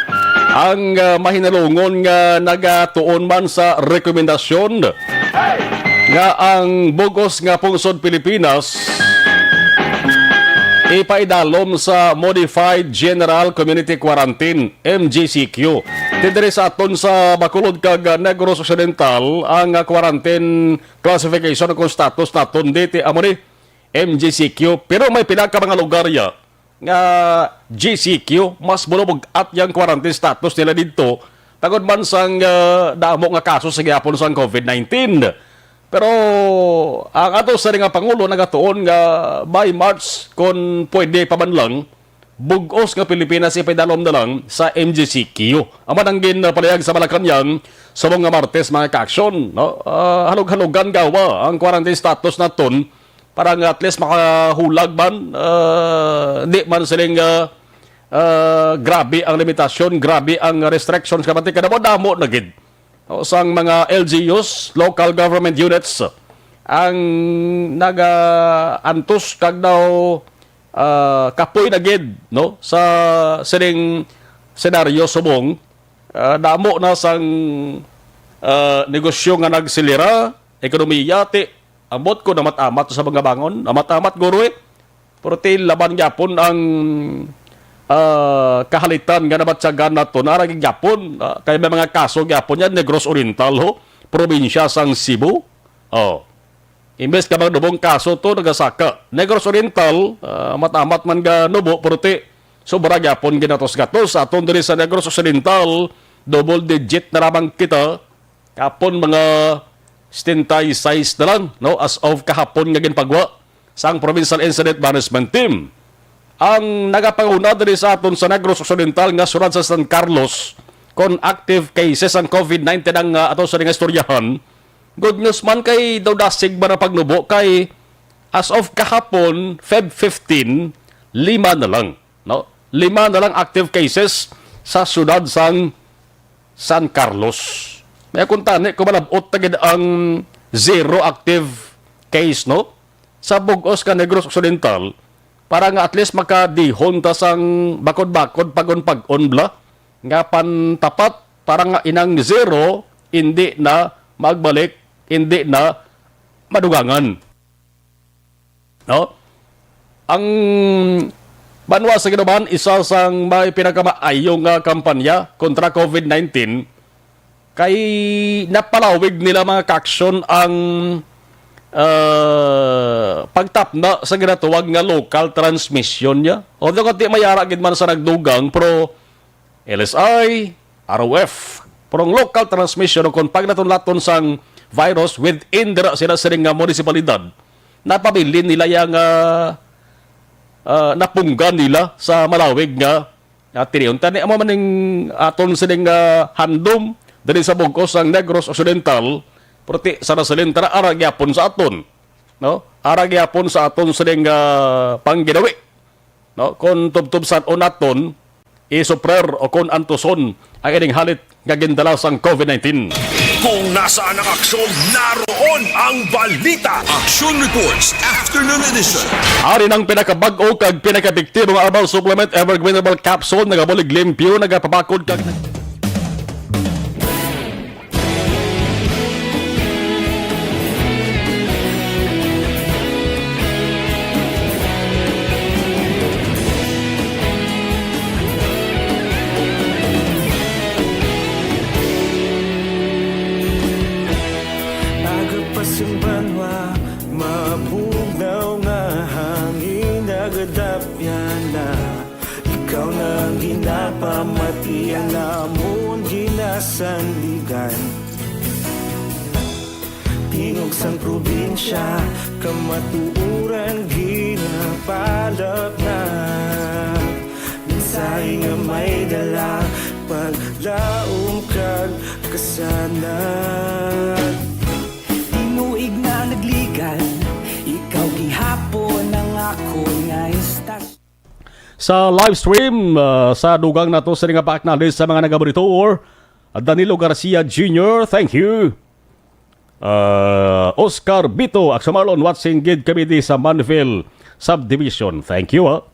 ang ah, mahinalungon nga nagatuon man sa rekomendasyon nga ang bug-os nga pungsod Pilipinas ipaidalom sa Modified General Community Quarantine, M G C Q. Ti diri sa aton sa Bacolod kag Negros Occidental ang ah, quarantine classification o kung status naton diti amo ni M G C Q. Pero may pila ka mga lugar ya nga G C Q, mas bulubog-at yang quarantine status nila didto, tagod man sang ah, damo nga kaso sa gihapon sang covid nineteen. Pero ang ato sa nga pangulo nagatuon nga by March, kon pwede pa man lang, bug-os nga Pilipinas ipaidalom na lang sa M G C Q. Amo ang ginpalihag sa Malacañang subong nga Martes, mga ka-action, no? Ah, halog-halogan gawa ang quarantine status naton para nga at least makahulag man, ah, di man siling ah, ah, grabe ang limitasyon, grabe ang restrictions, kabati kadamo-damo na gid. O, sang mga L G Us, local government units, ang nagaantos kag daw ah, kapoy na gid, no, sa sining senaryo subong ah, damo na sang ah, negosyo nga nagsilira, ekonomiya, ti ambot ko namat-amat sa mga bangon, amat-amat guro eh. Pero ti laban gyapon ang ah, kahalitan nga nabatyagan nato, nara gyapon ah, kay may mga kaso gyapon yan, Negros Oriental, ho, probinsya sang Cebu. Oh. Imbes ka magdubong kaso to nagasaka. Negros Oriental, ah, matamat man ga nubo, pero ti sobra gyapon ginatos-gatos. Sa aton diri sa Negros Occidental, double digit na lamang kita. Kapon mga setenta y seis na lang, no, as of kahapon nga ginpagwa sang Provincial Incident Management Team. Ang nagapanguna diri sa aton sa Negros Occidental nga syudad sa San Carlos, kon active cases ang covid nineteen ang ah, ato sa nga istoryahan, good news man kay daw dasig man ang pagnubo kay as of kahapon, Feb fifteen, lima na lang, no? Lima na lang active cases sa syudad sang San Carlos. May kuntani ko malabot na gid ang zero active case, no? Sa bug-os ka Negros Occidental, para nga at least makadihon ta sang bakod-bakod, pag-on-pag-on bla, nga pantapat, para nga inang zero, hindi na magbalik, hindi na madugangan. No? Ang banwa sa Kinuban, isa sang may pinakamaayo nga kampanya kontra covid nineteen, kay napalawig nila mga kaaksyon ang ah, pagtapna sa ginatawag nga local transmission niya. Although kati mayara gid man sa nagdugang, pero L S I, R O F, pero ang local transmission o kung paglaton-laton sang virus within dira sila sining nga munisipalidad, napabilin nila yang ah, ah, napunggan nila sa malawig nga Ah, tinion tani amo man ning aton sining ah, handom diri sa bug-os sang Negros Occidental, pero ti sa nasalin tara ara gyapon sa aton, no? Ara gyapon sa aton sining ah, pangginawi, no? Kung tubtob san-on naton isuprer o kung antuson ang ining halit nga gindala sang covid nineteen. Kung nasaan ang aksyon, naroon ang balita. Action Reports, Afternoon Edition. Ari nang pinakabag-o kag pinakaepektibo nga herbal supplement, Evergreen Herbal Capsule, nagabulig limpyo, nagapabakod kag Aga pa sing banwa, mabugnaw nga hangin, nagadapyan na. Ikaw na ang ginapamati, ang Sanligan. Tingog sang probinsya, kamatuoran ginapalap na. Mensahe nga may dala, paglaom kag kasanag. Tinuig na nagligan, ikaw gihapon ang akon nga istasyon. Sa live stream, ah, sa dugang nato sa nga back na list sa mga nagaburitor, Danilo Garcia Junior, thank you. Ah, Oscar Bito, Axo Marlon, watching gid kami di sa Manville Subdivision. Thank you, ah.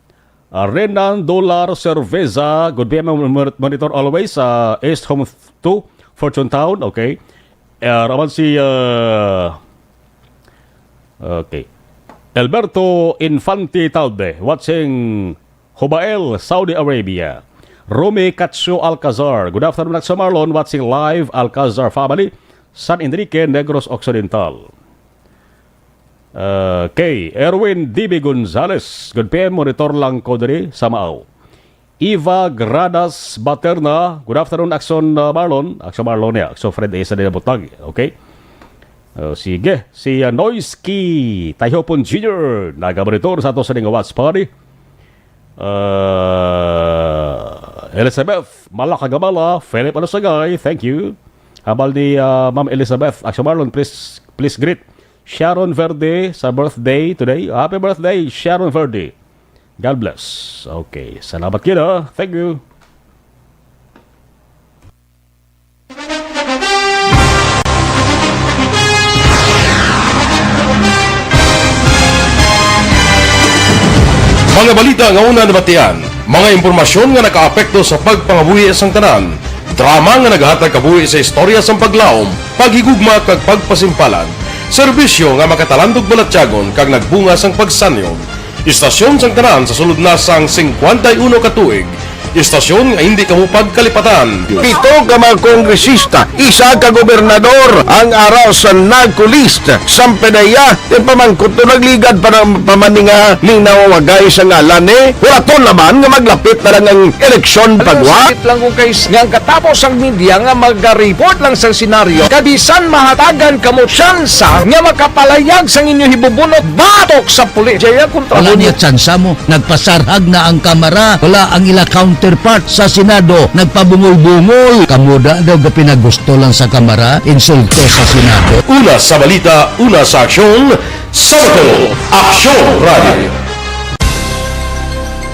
Ah, Renan Dolar Cerveza, good P M, mon-, monitor always, ah, East Home two, Fortune Town, okay. Ah, raman si, ah, okay. Alberto Infante Talde, watching Jubael, Saudi Arabia. Romy Katsu Alcazar, good afternoon, Axo Marlon, watching live, Alcazar family, San Enrique, Negros Occidental. Okay, Erwin D B Gonzalez, good P M, monitor lang ko diri sa Maaw. Eva Gradas Baterna, good afternoon, Axon, uh, Marlon. Axon Marlon niya, Axon Fred, isa din ang butang. Okay. Uh, sige, si, uh, Noisky Tayhopon Junior, nagamonitor sa ato sa ning watch party. Uh, Elizabeth Malakagamala, Philip Alusagay, thank you. Habal ni, uh, Ma'am Elizabeth, Axon Marlon, please, please greet Sharon Verde sa birthday today. Happy birthday, Sharon Verde. God bless. Okay, salamat gid, ha. Thank you. Mga balita nga una nabatian, mga impormasyon nga nakaapekto sa pagpangabuhi sang tanan, drama nga naghatag kabuhi sa istorya sang paglaom, paghigugma kag pagpasimpalan, serbisyo nga makatalandog balatyagon kag nagbunga sang pagsanyon. Istasyon sang tanan sa sulod na sang singkwenta y uno ka tuig. Istasyon nga hindi kamo pagkalipatan. Pito ka mga kongresista, isa ka gobernador ang ara sa NAGCO list. Sang PDEA, ti pamangkot to nagligad pa ng pamaninga ning nawawagay sa ngalan ni. Wala to naman nga maglapit na lang ang eleksyon pagwa. Sakit lang kung kay nga ang katapos ang media nga magareport lang sa senaryo. Kabisan mahatagan kamo tsansa nga makapalayag sang inyo hibubunot batok sa pulis. Jaya kontra Wala mo niya tsansa mo. Nagpasarhag na ang Kamara. Wala ang ila counterpart sa Senado. Nagpabungol-bungol. Kamo da daw gapinagusto lang sa Kamara. Insulto sa Senado. Una sa balita, una sa aksyon, sa Bacolod, Aksyon Radio.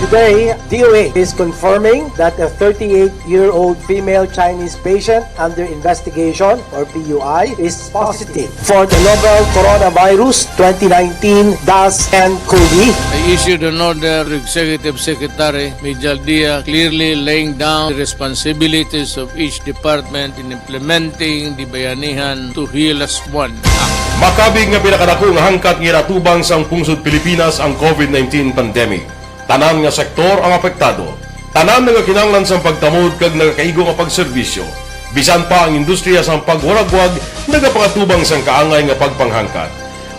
Today, D O A is confirming that a thirty-eight-year-old female Chinese patient under investigation, or P U I, is positive for the novel coronavirus twenty nineteen dash N COVID. I issued an order to Executive Secretary Mijal Dia, clearly laying down the responsibilities of each department in implementing the Bayanihan to Heal Us One Act. Makabig nga pinakadako nga hangkat nga ginatubang sang pungsod Pilipinas ang COVID nineteen pandemic. Tanan nga sektor ang apektado. Tanan nagakinahanglan sang pagtamod kag nagakaigo nga pagserbisyo. Bisan pa ang industriya sang pagwaragwag nagapangatubang sang kaangay nga pagpanghangkat.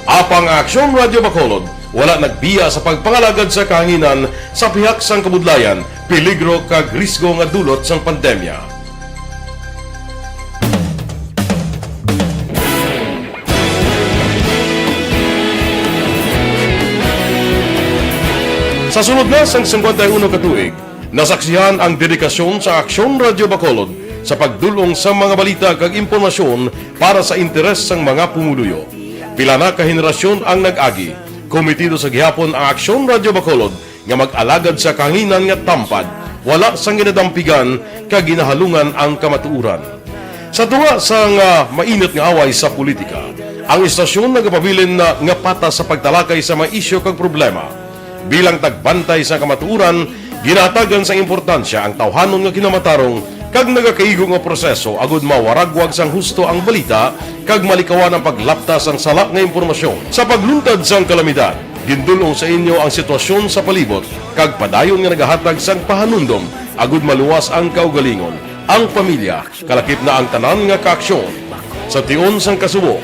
Apang ang Aksyon Radio Bacolod wala nagbiya sa pagpangalagad sa kahanginan sa pihak sang kabudlayan, peligro kag risgo nga dulot sang pandemya. Sa sulod na sang singkwenta y uno ka tuig, nasaksihan ang dedikasyon sa Aksyon Radio Bacolod sa pagdul-ong sa mga balita kag impormasyon para sa interes sang mga pumuluyo. Pila na ka henerasyon ang nag-agi. Komitido sa gihapon ang Aksyon Radio Bacolod nga mag-alagad sa kahanginan nga tampad, wala sang ginadampigan kag ginahalungan ang kamatuoran. Sa tunga sang, ah, mainit nga away sa politika, ang istasyon nagapabilin na nga patas sa pagtalakay sa mga isyu kag problema. Bilang tagbantay sa kamatuoran, ginahatagan sang importansya ang tawhanon nga kinamatarong kag nagakaigo nga proseso agud mawaragwag sang husto ang balita kag malikawan ang paglapta sang sala nga impormasyon. Sa pagluntad sang kalamidad, gindul-ong sa inyo ang sitwasyon sa palibot kag padayon nga nagahatag sang pahanumdom agud maluwas ang kaugalingon, ang pamilya, kalakip na ang tanan nga kaaksyon. Sa tion sang kasubo,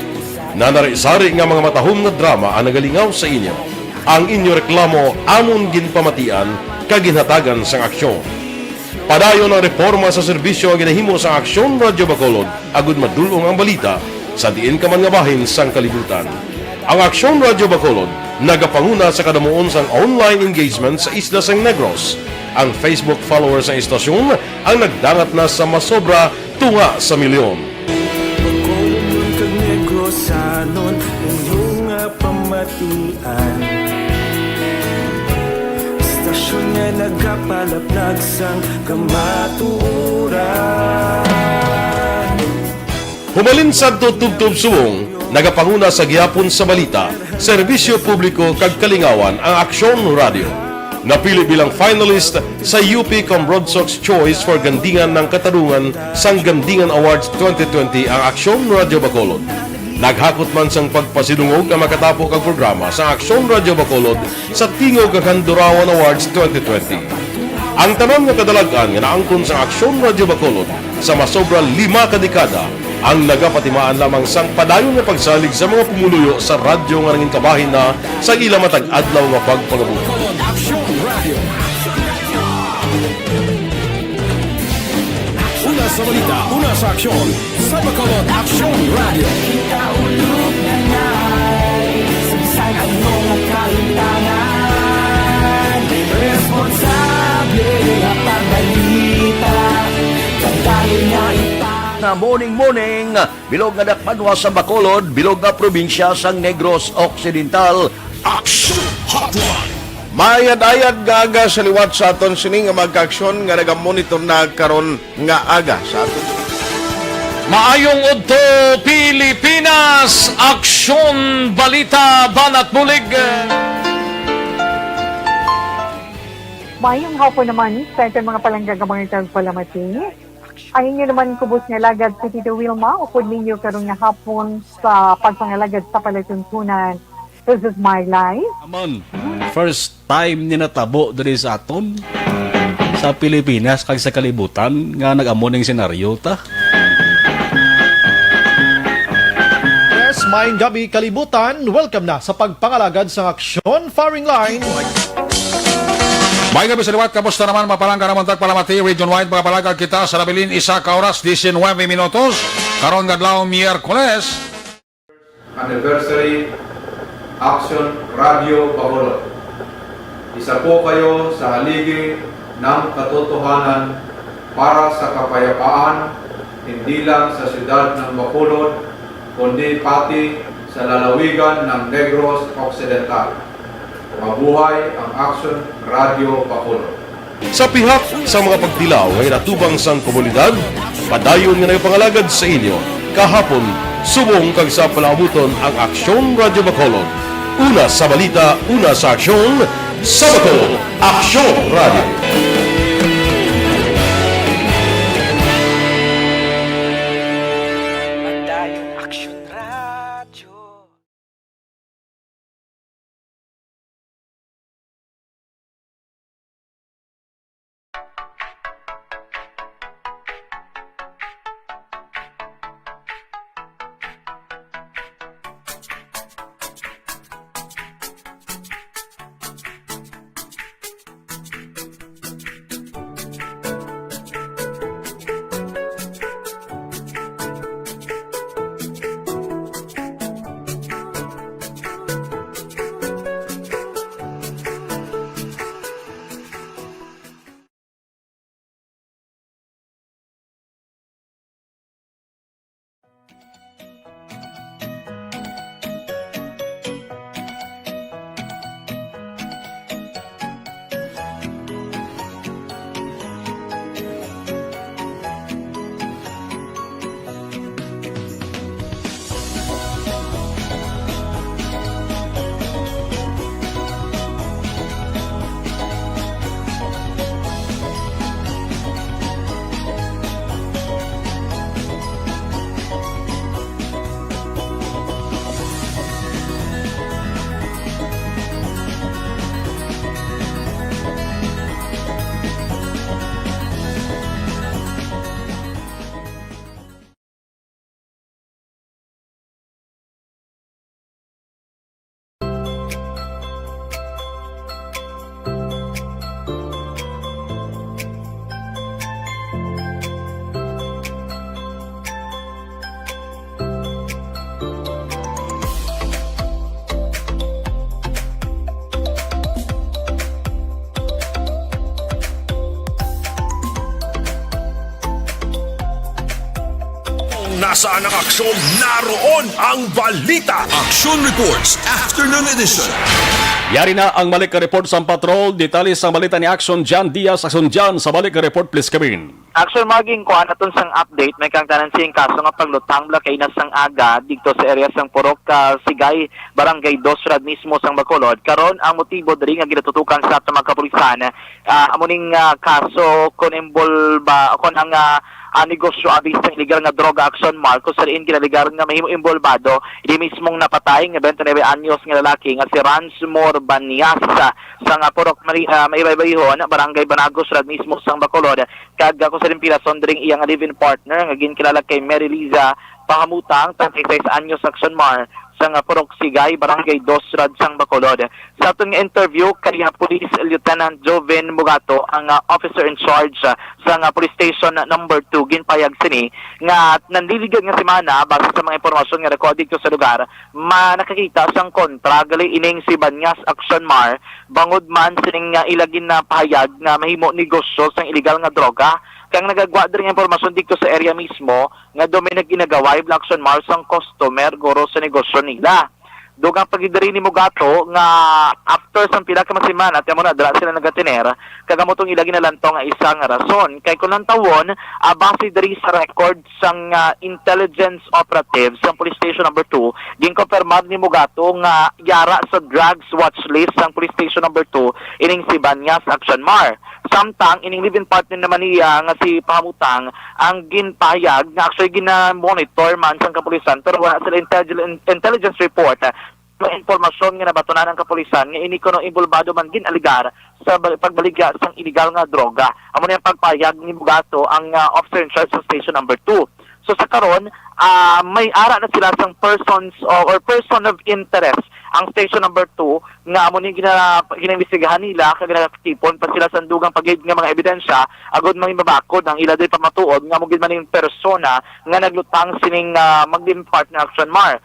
nanari-sari nga mga matahom nga drama ang nagalingaw sa inyo. Ang inyo reklamo amon ginpamatian kag ginhatagan sang aksyon. Padayon ang reporma sa serbisyo nga ginahimo sa Aksyon Radyo Bacolod, agud madul-ong ang balita sa diin ka man nga bahin sang kalibutan. Ang Aksyon Radyo Bacolod nagapanguna sa kadamuon sang online engagement sa isla sang Negros. Ang Facebook followers sang istasyon ang nagdangat na sa masobra tunga sa milyon. Bacolodnon kag Negrosanon, inyo nga pamatian. Istasyon nga nagapalaplag sang kamatuoran. Humalin sadto tubtob subong, nagapanguna sa gihapon sa balita, serbisyo publiko kag kalingawan ang Aksyon Radio. Napili bilang finalist sa U P Cambrodsoc's Choice for Gandingan ng Katarungan sang Gandingan Awards twenty twenty ang Aksyon Radio Bacolod. Naghakot man sang pagpasidungog ang makatapo kag programa sa Aksyon Radio Bacolod sa Tingog kag Handurawan Awards twenty twenty. Ang tanan nga kadalag-an nga naangkon sang Aksyon Radio Bacolod sa masobra lima ka dekada ang nagapatimaan lamang sang padayon nga pagsalig sa mga pumuluyo sa radyo nga nangin kabahin na sa ila matag adlaw nga pagpangabuhi. Bacolod Aksyon Radio. Una sa balita, una sa aksyon, sa Bacolod Aksyon Radio. Kita ulog na nai, sa bisan ano nga kahitangan, responsable nga pagbalita, kag dayon nga ipang- Nga morning, morning, bilog nga dakpanwa sa Bacolod, bilog nga probinsya sang Negros Occidental. Aksyon Hotline. Mayad-ayad nga aga sa liwat sa aton sini nga mga kaaksyon nga nagamonitor na karon nga aga sa aton. Maayong udto, Pilipinas! Aksyon, balita, banat bulig. Maayong hapon naman sa aton mga palangga nga mga tagpalamati. Ang inyo naman kubos nga alagad si Tito Wilma, upod ninyo karon nga hapon sa pagpangalagad sa palatuntunan. This is my life. Amon, first time ni natabo diri sa aton, sa Pilipinas kag sa kalibutan nga nag-amo ning senaryo ta. Yes, maayong gabi, kalibutan. Welcome na sa pagpangalagad sang Aksyon Firing Line. May gabi sa liwat, kamusta naman, mapalangga naman tagpalamati, region wide, mga palangga kita sa nabilin, isa ka oras, diecinuebe minutos, karon nga adlaw, Miyerkules. Anniversary Action Radio Bacolod. Isa po kayo sa haligi ng katotohanan para sa kapayapaan, hindi lang sa siyudad ng Bacolod, kundi pati sa lalawigan ng Negros Occidental. Mabuhay ang Action Radio Bacolod. Sa pihak sa mga pagtilaw nga ginatubang sang komunidad, padayon nga nagapangalagad sa inyo kahapon, subong kag sa palaabuton ang Aksyon Radyo Bacolod. Una sa balita, una sa aksyon, sa Bacolod, Aksyon Radyo. Padayon Aksyon Radyo. Saan ang aksyon, naroon ang balita. Action Reports, Afternoon Edition. Yari na ang balik nga report sang patrol. Detalye sang balita ni Action Jan Diaz. Action Jan, sa balik nga report, please come in. Action Mar, ginkuha naton sang update, may kaangtanan sing kaso nga paglutang bala kaina sang aga didto sa area sang Purok ah, Sigay, Barangay Dos, Rad mismo sang Bacolod. Karon, ang motibo diri nga ginatutukan sa aton mga kapulisan, ah, amo ning ah, kaso kon involba kon ang ah, ah, negosyo abi sang illegal nga droga, Action Mar, kung sa diin ginalegar nga mahimo involbado ini mismong napatay nga twenty-nine anyos nga lalaki nga si Ransmore Banyas, ah, sa nga Purok Mari, ah, Maibaybayhon, Barangay Banagos, Rad mismo sang Bacolod, kag, ah, kung sa diin pilason diri ang iyang live-in partner nga ginkilala kay Mary Liza Pahamutang, thirty-six anyos, Action Mar, sa nga Purok Sigay, Barangay Dos, Rad sang Bacolod. Sa aton nga interview kay ah, Police Lieutenant Joven Mugato, ang ah, officer in charge ah, sa nga Police Station number two, ginpahayag sini nga nanliligad nga semana, base sa mga impormasyon nga nakuha didto sa lugar, ma nakakita sang kontra gali ining si Banyas, Action Mar, bangod man sining ah, ila ginapahayag nga mahimo negosyo sang illegal nga droga. Kang nagagwa diri nga impormasyon didto sa area mismo nga daw may nag-inagaway bala, Action Mar, sang customer guro sa negosyo nila. Dugang pa gid diri ni Mugato nga after sang pila ka mga semana, ti amo na dira sila nagatener, kag amo tong ila ginalantaw nga isa nga rason. Kay kung lantawon, ah, base diri sa record sang ah, intelligence operative sang Police Station number two, ginkonfirmar ni Mugato nga yara sa drugs watch list sang Police Station number two ining si Banyas, Action Mar. Samtang ining live-in partner naman niya nga si Pahamutang ang ginpahayag nga actually gina-monitor man sang kapulisan, pero wala sila intelligence, intelligence report, ah, may impormasyon nga nabatunan ang kapulisan nga ini kuno involbado man gin-alegar sa bal- pagbaligya sang illegal nga droga. Amo na ang pagpahayag ni Mugato, ang ah, officer in charge sa Station number two. So sa karon, ah, may ara na sila sang persons o, or person of interest ang Station number two nga amo ni gina, ginaimbestigahan nila, kag nakatipon pa sila sa dugang pa gid nga mga ebidensya agod mangin mabakod ang ila diri pamatuod nga amo gid man ning persona nga naglutang sining ah, mag-live-in partner, Action Mar.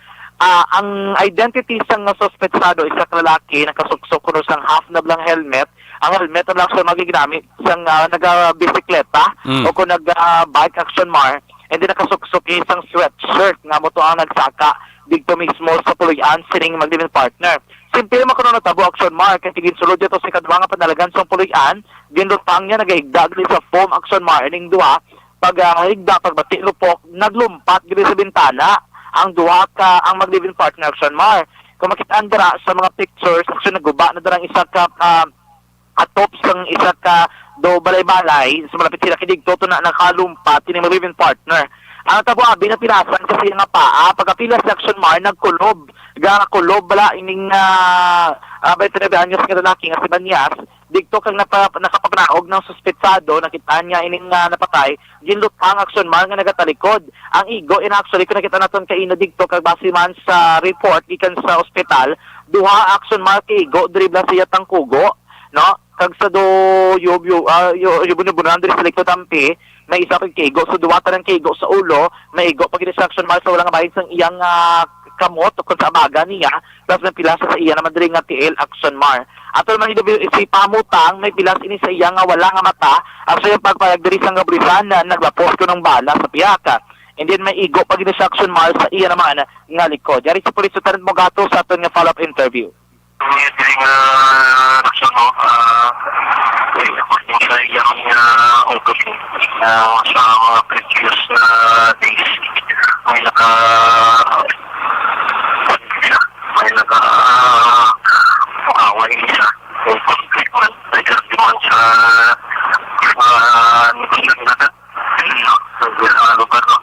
Ah, ang identity sang suspetsado, isa ka lalaki, nakasuksok kuno sang half na bala nga helmet. Ang helmet ang actually magiginamit sang ah, nagabisikleta Mm. o kung nag-bike, Action Mar, and then nakasuksok isang sweatshirt nga amo to ang nagsaka didto mismo sa puloy-an sining mag-live-in partner. Simple man kuno natabo, Action Mar, kay ginsulod niya to sa ikaduha nga panalagan sang puloy-an, ginlutang niya, nagahigda gid sa foam, Action Mar, ining duha, pag ah, higda, pagbati lupok, naglumpat gid sa bintana ang duha ka, ang mag-live-in partner, Action Mar. Kung makit-an dira sa mga pictures, actually naguba na dira ang isa ka ah, atop sang isa ka do balay-balay, sa malapit sila kay didto to na nakalumpat ini mag-live-in partner. Ang tabo abi napilasan kasi nga paa, pagkapilas, Action Mar, nagkulob. Ga kulob bala ining ah, ah, twenty-nine anyos nga lalaki nga si Banyas, didto kag napa, nakapapanaog ng suspetsado, nakit-an niya ining ah, napatay, ginlutang, Action Mar, nga nagatalikod. Ang igo in actually kung nakita naton kaina didto kag base man sa report gikan sa ospital, duha, Action Mar, kaigo diri bala sa iya tangkugo, no? Kag sa do yubo, ah, yu- yubo-yubo na diri sa likod ampi, may isa pag kaigo. So duha tanan kaigo sa ulo, may igo pa gid sa, Action Mar, sa wala nga bahin sang iyang ah, kamot o kung sa abaga niya, plus may pilas sa iya naman diri nga tiil, Action Mar. Ato naman i-W C Pamutang, may pilas ini sa iya nga wala nga mata. Ang sa iyang pagpayag diri sa kapulisan na naglapos ko ng bala sa pihaka. And then may igo pa gid sa, Action Mar, sa iya naman nga likod. Yari si Police Lieutenant Mogato sa aton nga follow-up interview. Ang diri nga aksyon, no, ah, according sa iyang ah, unggoy, ah, sa mga previous na days, may naka may naka away siya. May conflict man, may argument sa ah, negosyo nila. Sa lugar, no?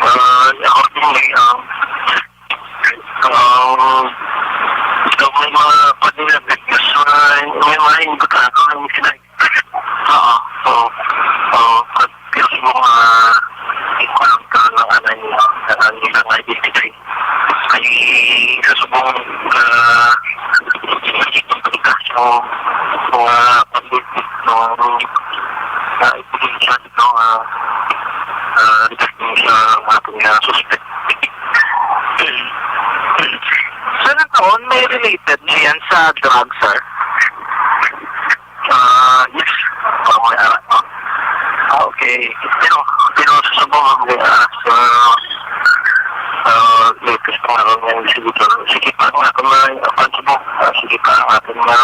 Ah, accordingly, um, um, so, may mga pwede na business, may, may mga imbitahan ko ng sila. Oo. So, so, pag yung mga ikulang ka ng ano nila, ng nila na identity. Ay, sa subong, ah, so, mga pag-, no, na ipinunsa dito, ah, ah, regarding sa mga ating, ah, suspect. Sa nataon, may related niya yan sa drug, sir? Ah, yes. Oh, may ara. Ah, okay. Pero, pero sa subong, may ara, sa Ang distributor, sige pa ang aton na Facebook, ah, sige pa ang aton na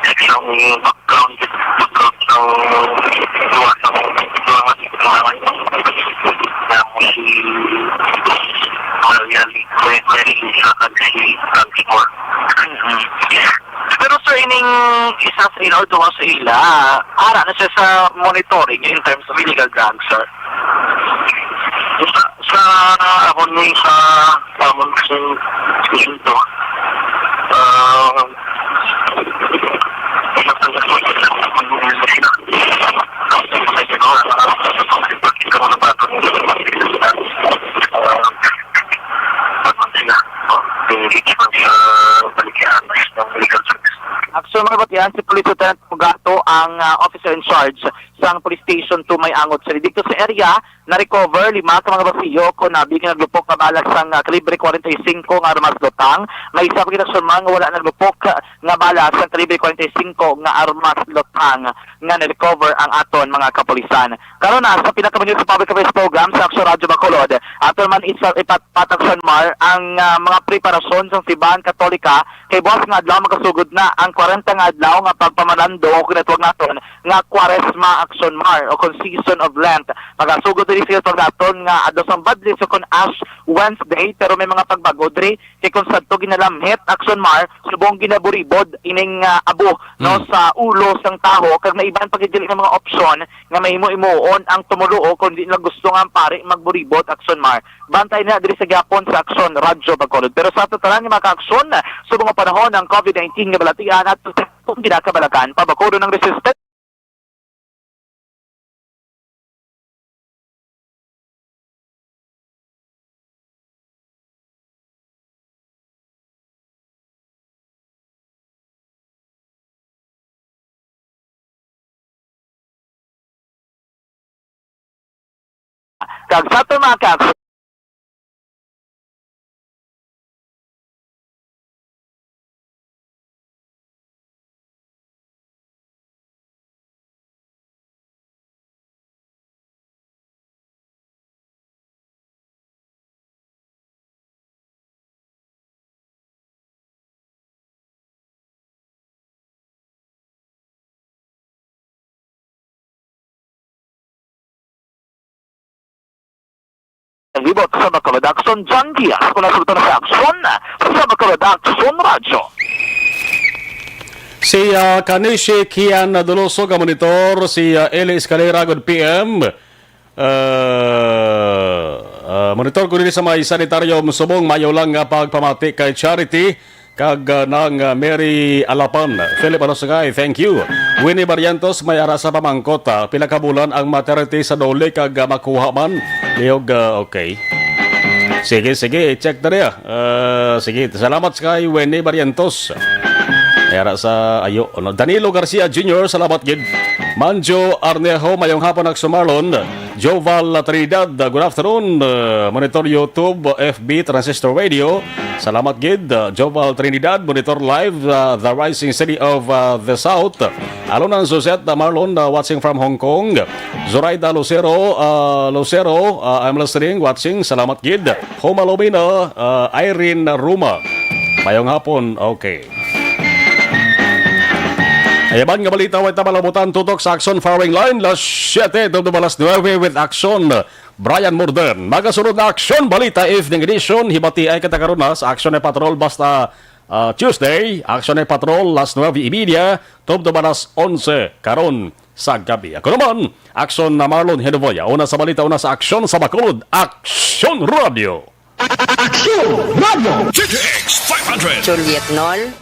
section ni background, background ng duwa sa duwa nga si Kumaran. Na mo si Maria Lee, may, may sa kag si Francis Moore. Mm-mm. Pero, sir, ining isa sa ila o duha sa ila, ara na siya sa monitoring in terms of illegal drugs, sir? Sa, sa ako ni sa amon sa ito, ah, Aksyon, mga batian, si Police Lieutenant Pugato ang, ah, officer in charge sang Police Station two May Angot. Sa didto sa area, na-recover lima ka mga basiyo kon abi nga naglupok nga bala sang, ah, kalibre forty-five nga armas lutang. May isa pa gid, Aksyon Man, nga wala naglupok, ah, nga bala sang kalibre forty-five nga armas lutang nga na-recover ang aton mga kapulisan. Karon na, sa pinakaminyo sa public affairs program sa Aksyon Radyo Bacolod, aton man isa ipat-, ipat, Aksyon Man, ang, ah, mga preparasyon sang Sibahan Katolika kay buwas nga adlaw magasugod na ang kwarenta nga adlaw nga pagpamalandong o kinatawag naton nga Kwaresma, Aksyon Man, o kon Season of Lent. Magasugod diri sa pagdaton nga adlaw sang Badlis o kon Ash Wednesday, pero may mga pagbago diri kay kon sadto ginalamhit, Aksyon Man, subong ginaburibod ining, ah, abo, no, Mm. sa ulo sang tawo, kag may iban pa gid dili nga mga opsyon nga mahimo-himoon ang tumoluo kon di na gusto nga ang pari magburibot, Aksyon Man. Bantay na diri sa gihapon sa Aksyon Radyo Bacolod. Pero sa ato tanan nga mga ka-aksyon, subong ang panahon ang covid nineteen nga balatian at kung ginakabalakan, pabakulon ang resistance. Kag sa aton mga ka-aksyon, Libot sa Bacolod Aksyon, John Diaz, una sa butang sa Aksyon, sa Bacolod Aksyon Radyo. Si, ah, Kanishi Kian Doloso ka monitor, si, ah, Eli Escalera, good P M. Ah, ah, monitor ko diri sa may sanitarium subong, mayo lang nga pagpamati kay Charity kag, ah, nang, ah, Mary Alapan. Philip Alusungay, thank you. Winnie Barrientos, may ara sa pamangkot, ah, pila ka bulan ang maternity sa Dole kag, ah, makuha man? Lihog, ah, okay. Sige, sige, check na niya. Ah, sige, salamat sa kay Winnie Barrientos. May ara sa ayo, ano, Danilo Garcia Junior, salamat gid. Manjo Arnejo, mayong hapon, Aksyon Marlon. Joval Trinidad, good afternoon. Uh, monitor YouTube, F B, Transistor Radio. Salamat gid, uh, Joval Trinidad, monitor live, uh, the rising city of, uh, the South. Alonan Suzette, uh, Marlon, uh, watching from Hong Kong. Zoraida Lucero, uh, Lucero, uh, I'm listening, watching. Salamat gid. Homa Lomina, uh, Irene Ruma. Mayong hapon. Okay. Ayaban nga balita, way ta malabutan tutok sa Aksyon Firing Line, las siete, tubtob alas nuebe with Aksyon Brian Morden. Magasunod na Aksyon Balita Evening Edition, hibati ay kita karon na sa Aksyon ay Patrol basta, ah, Tuesday, Aksyon ay Patrol, las nuebe y media, tubtob alas onse karon sa gabi. Ako naman, Aksyon na Marlon Henovoya, una sa balita, una sa aksyon sa Bacolod, Aksyon Radio. Aksyon Radio. G T X five hundred. Juliet Nol.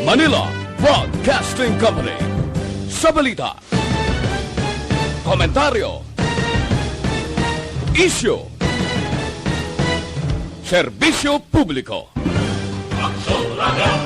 Manila Broadcasting Company. Sa balita, komentaryo, isyu, serbisyo publiko. Aksyon Radio.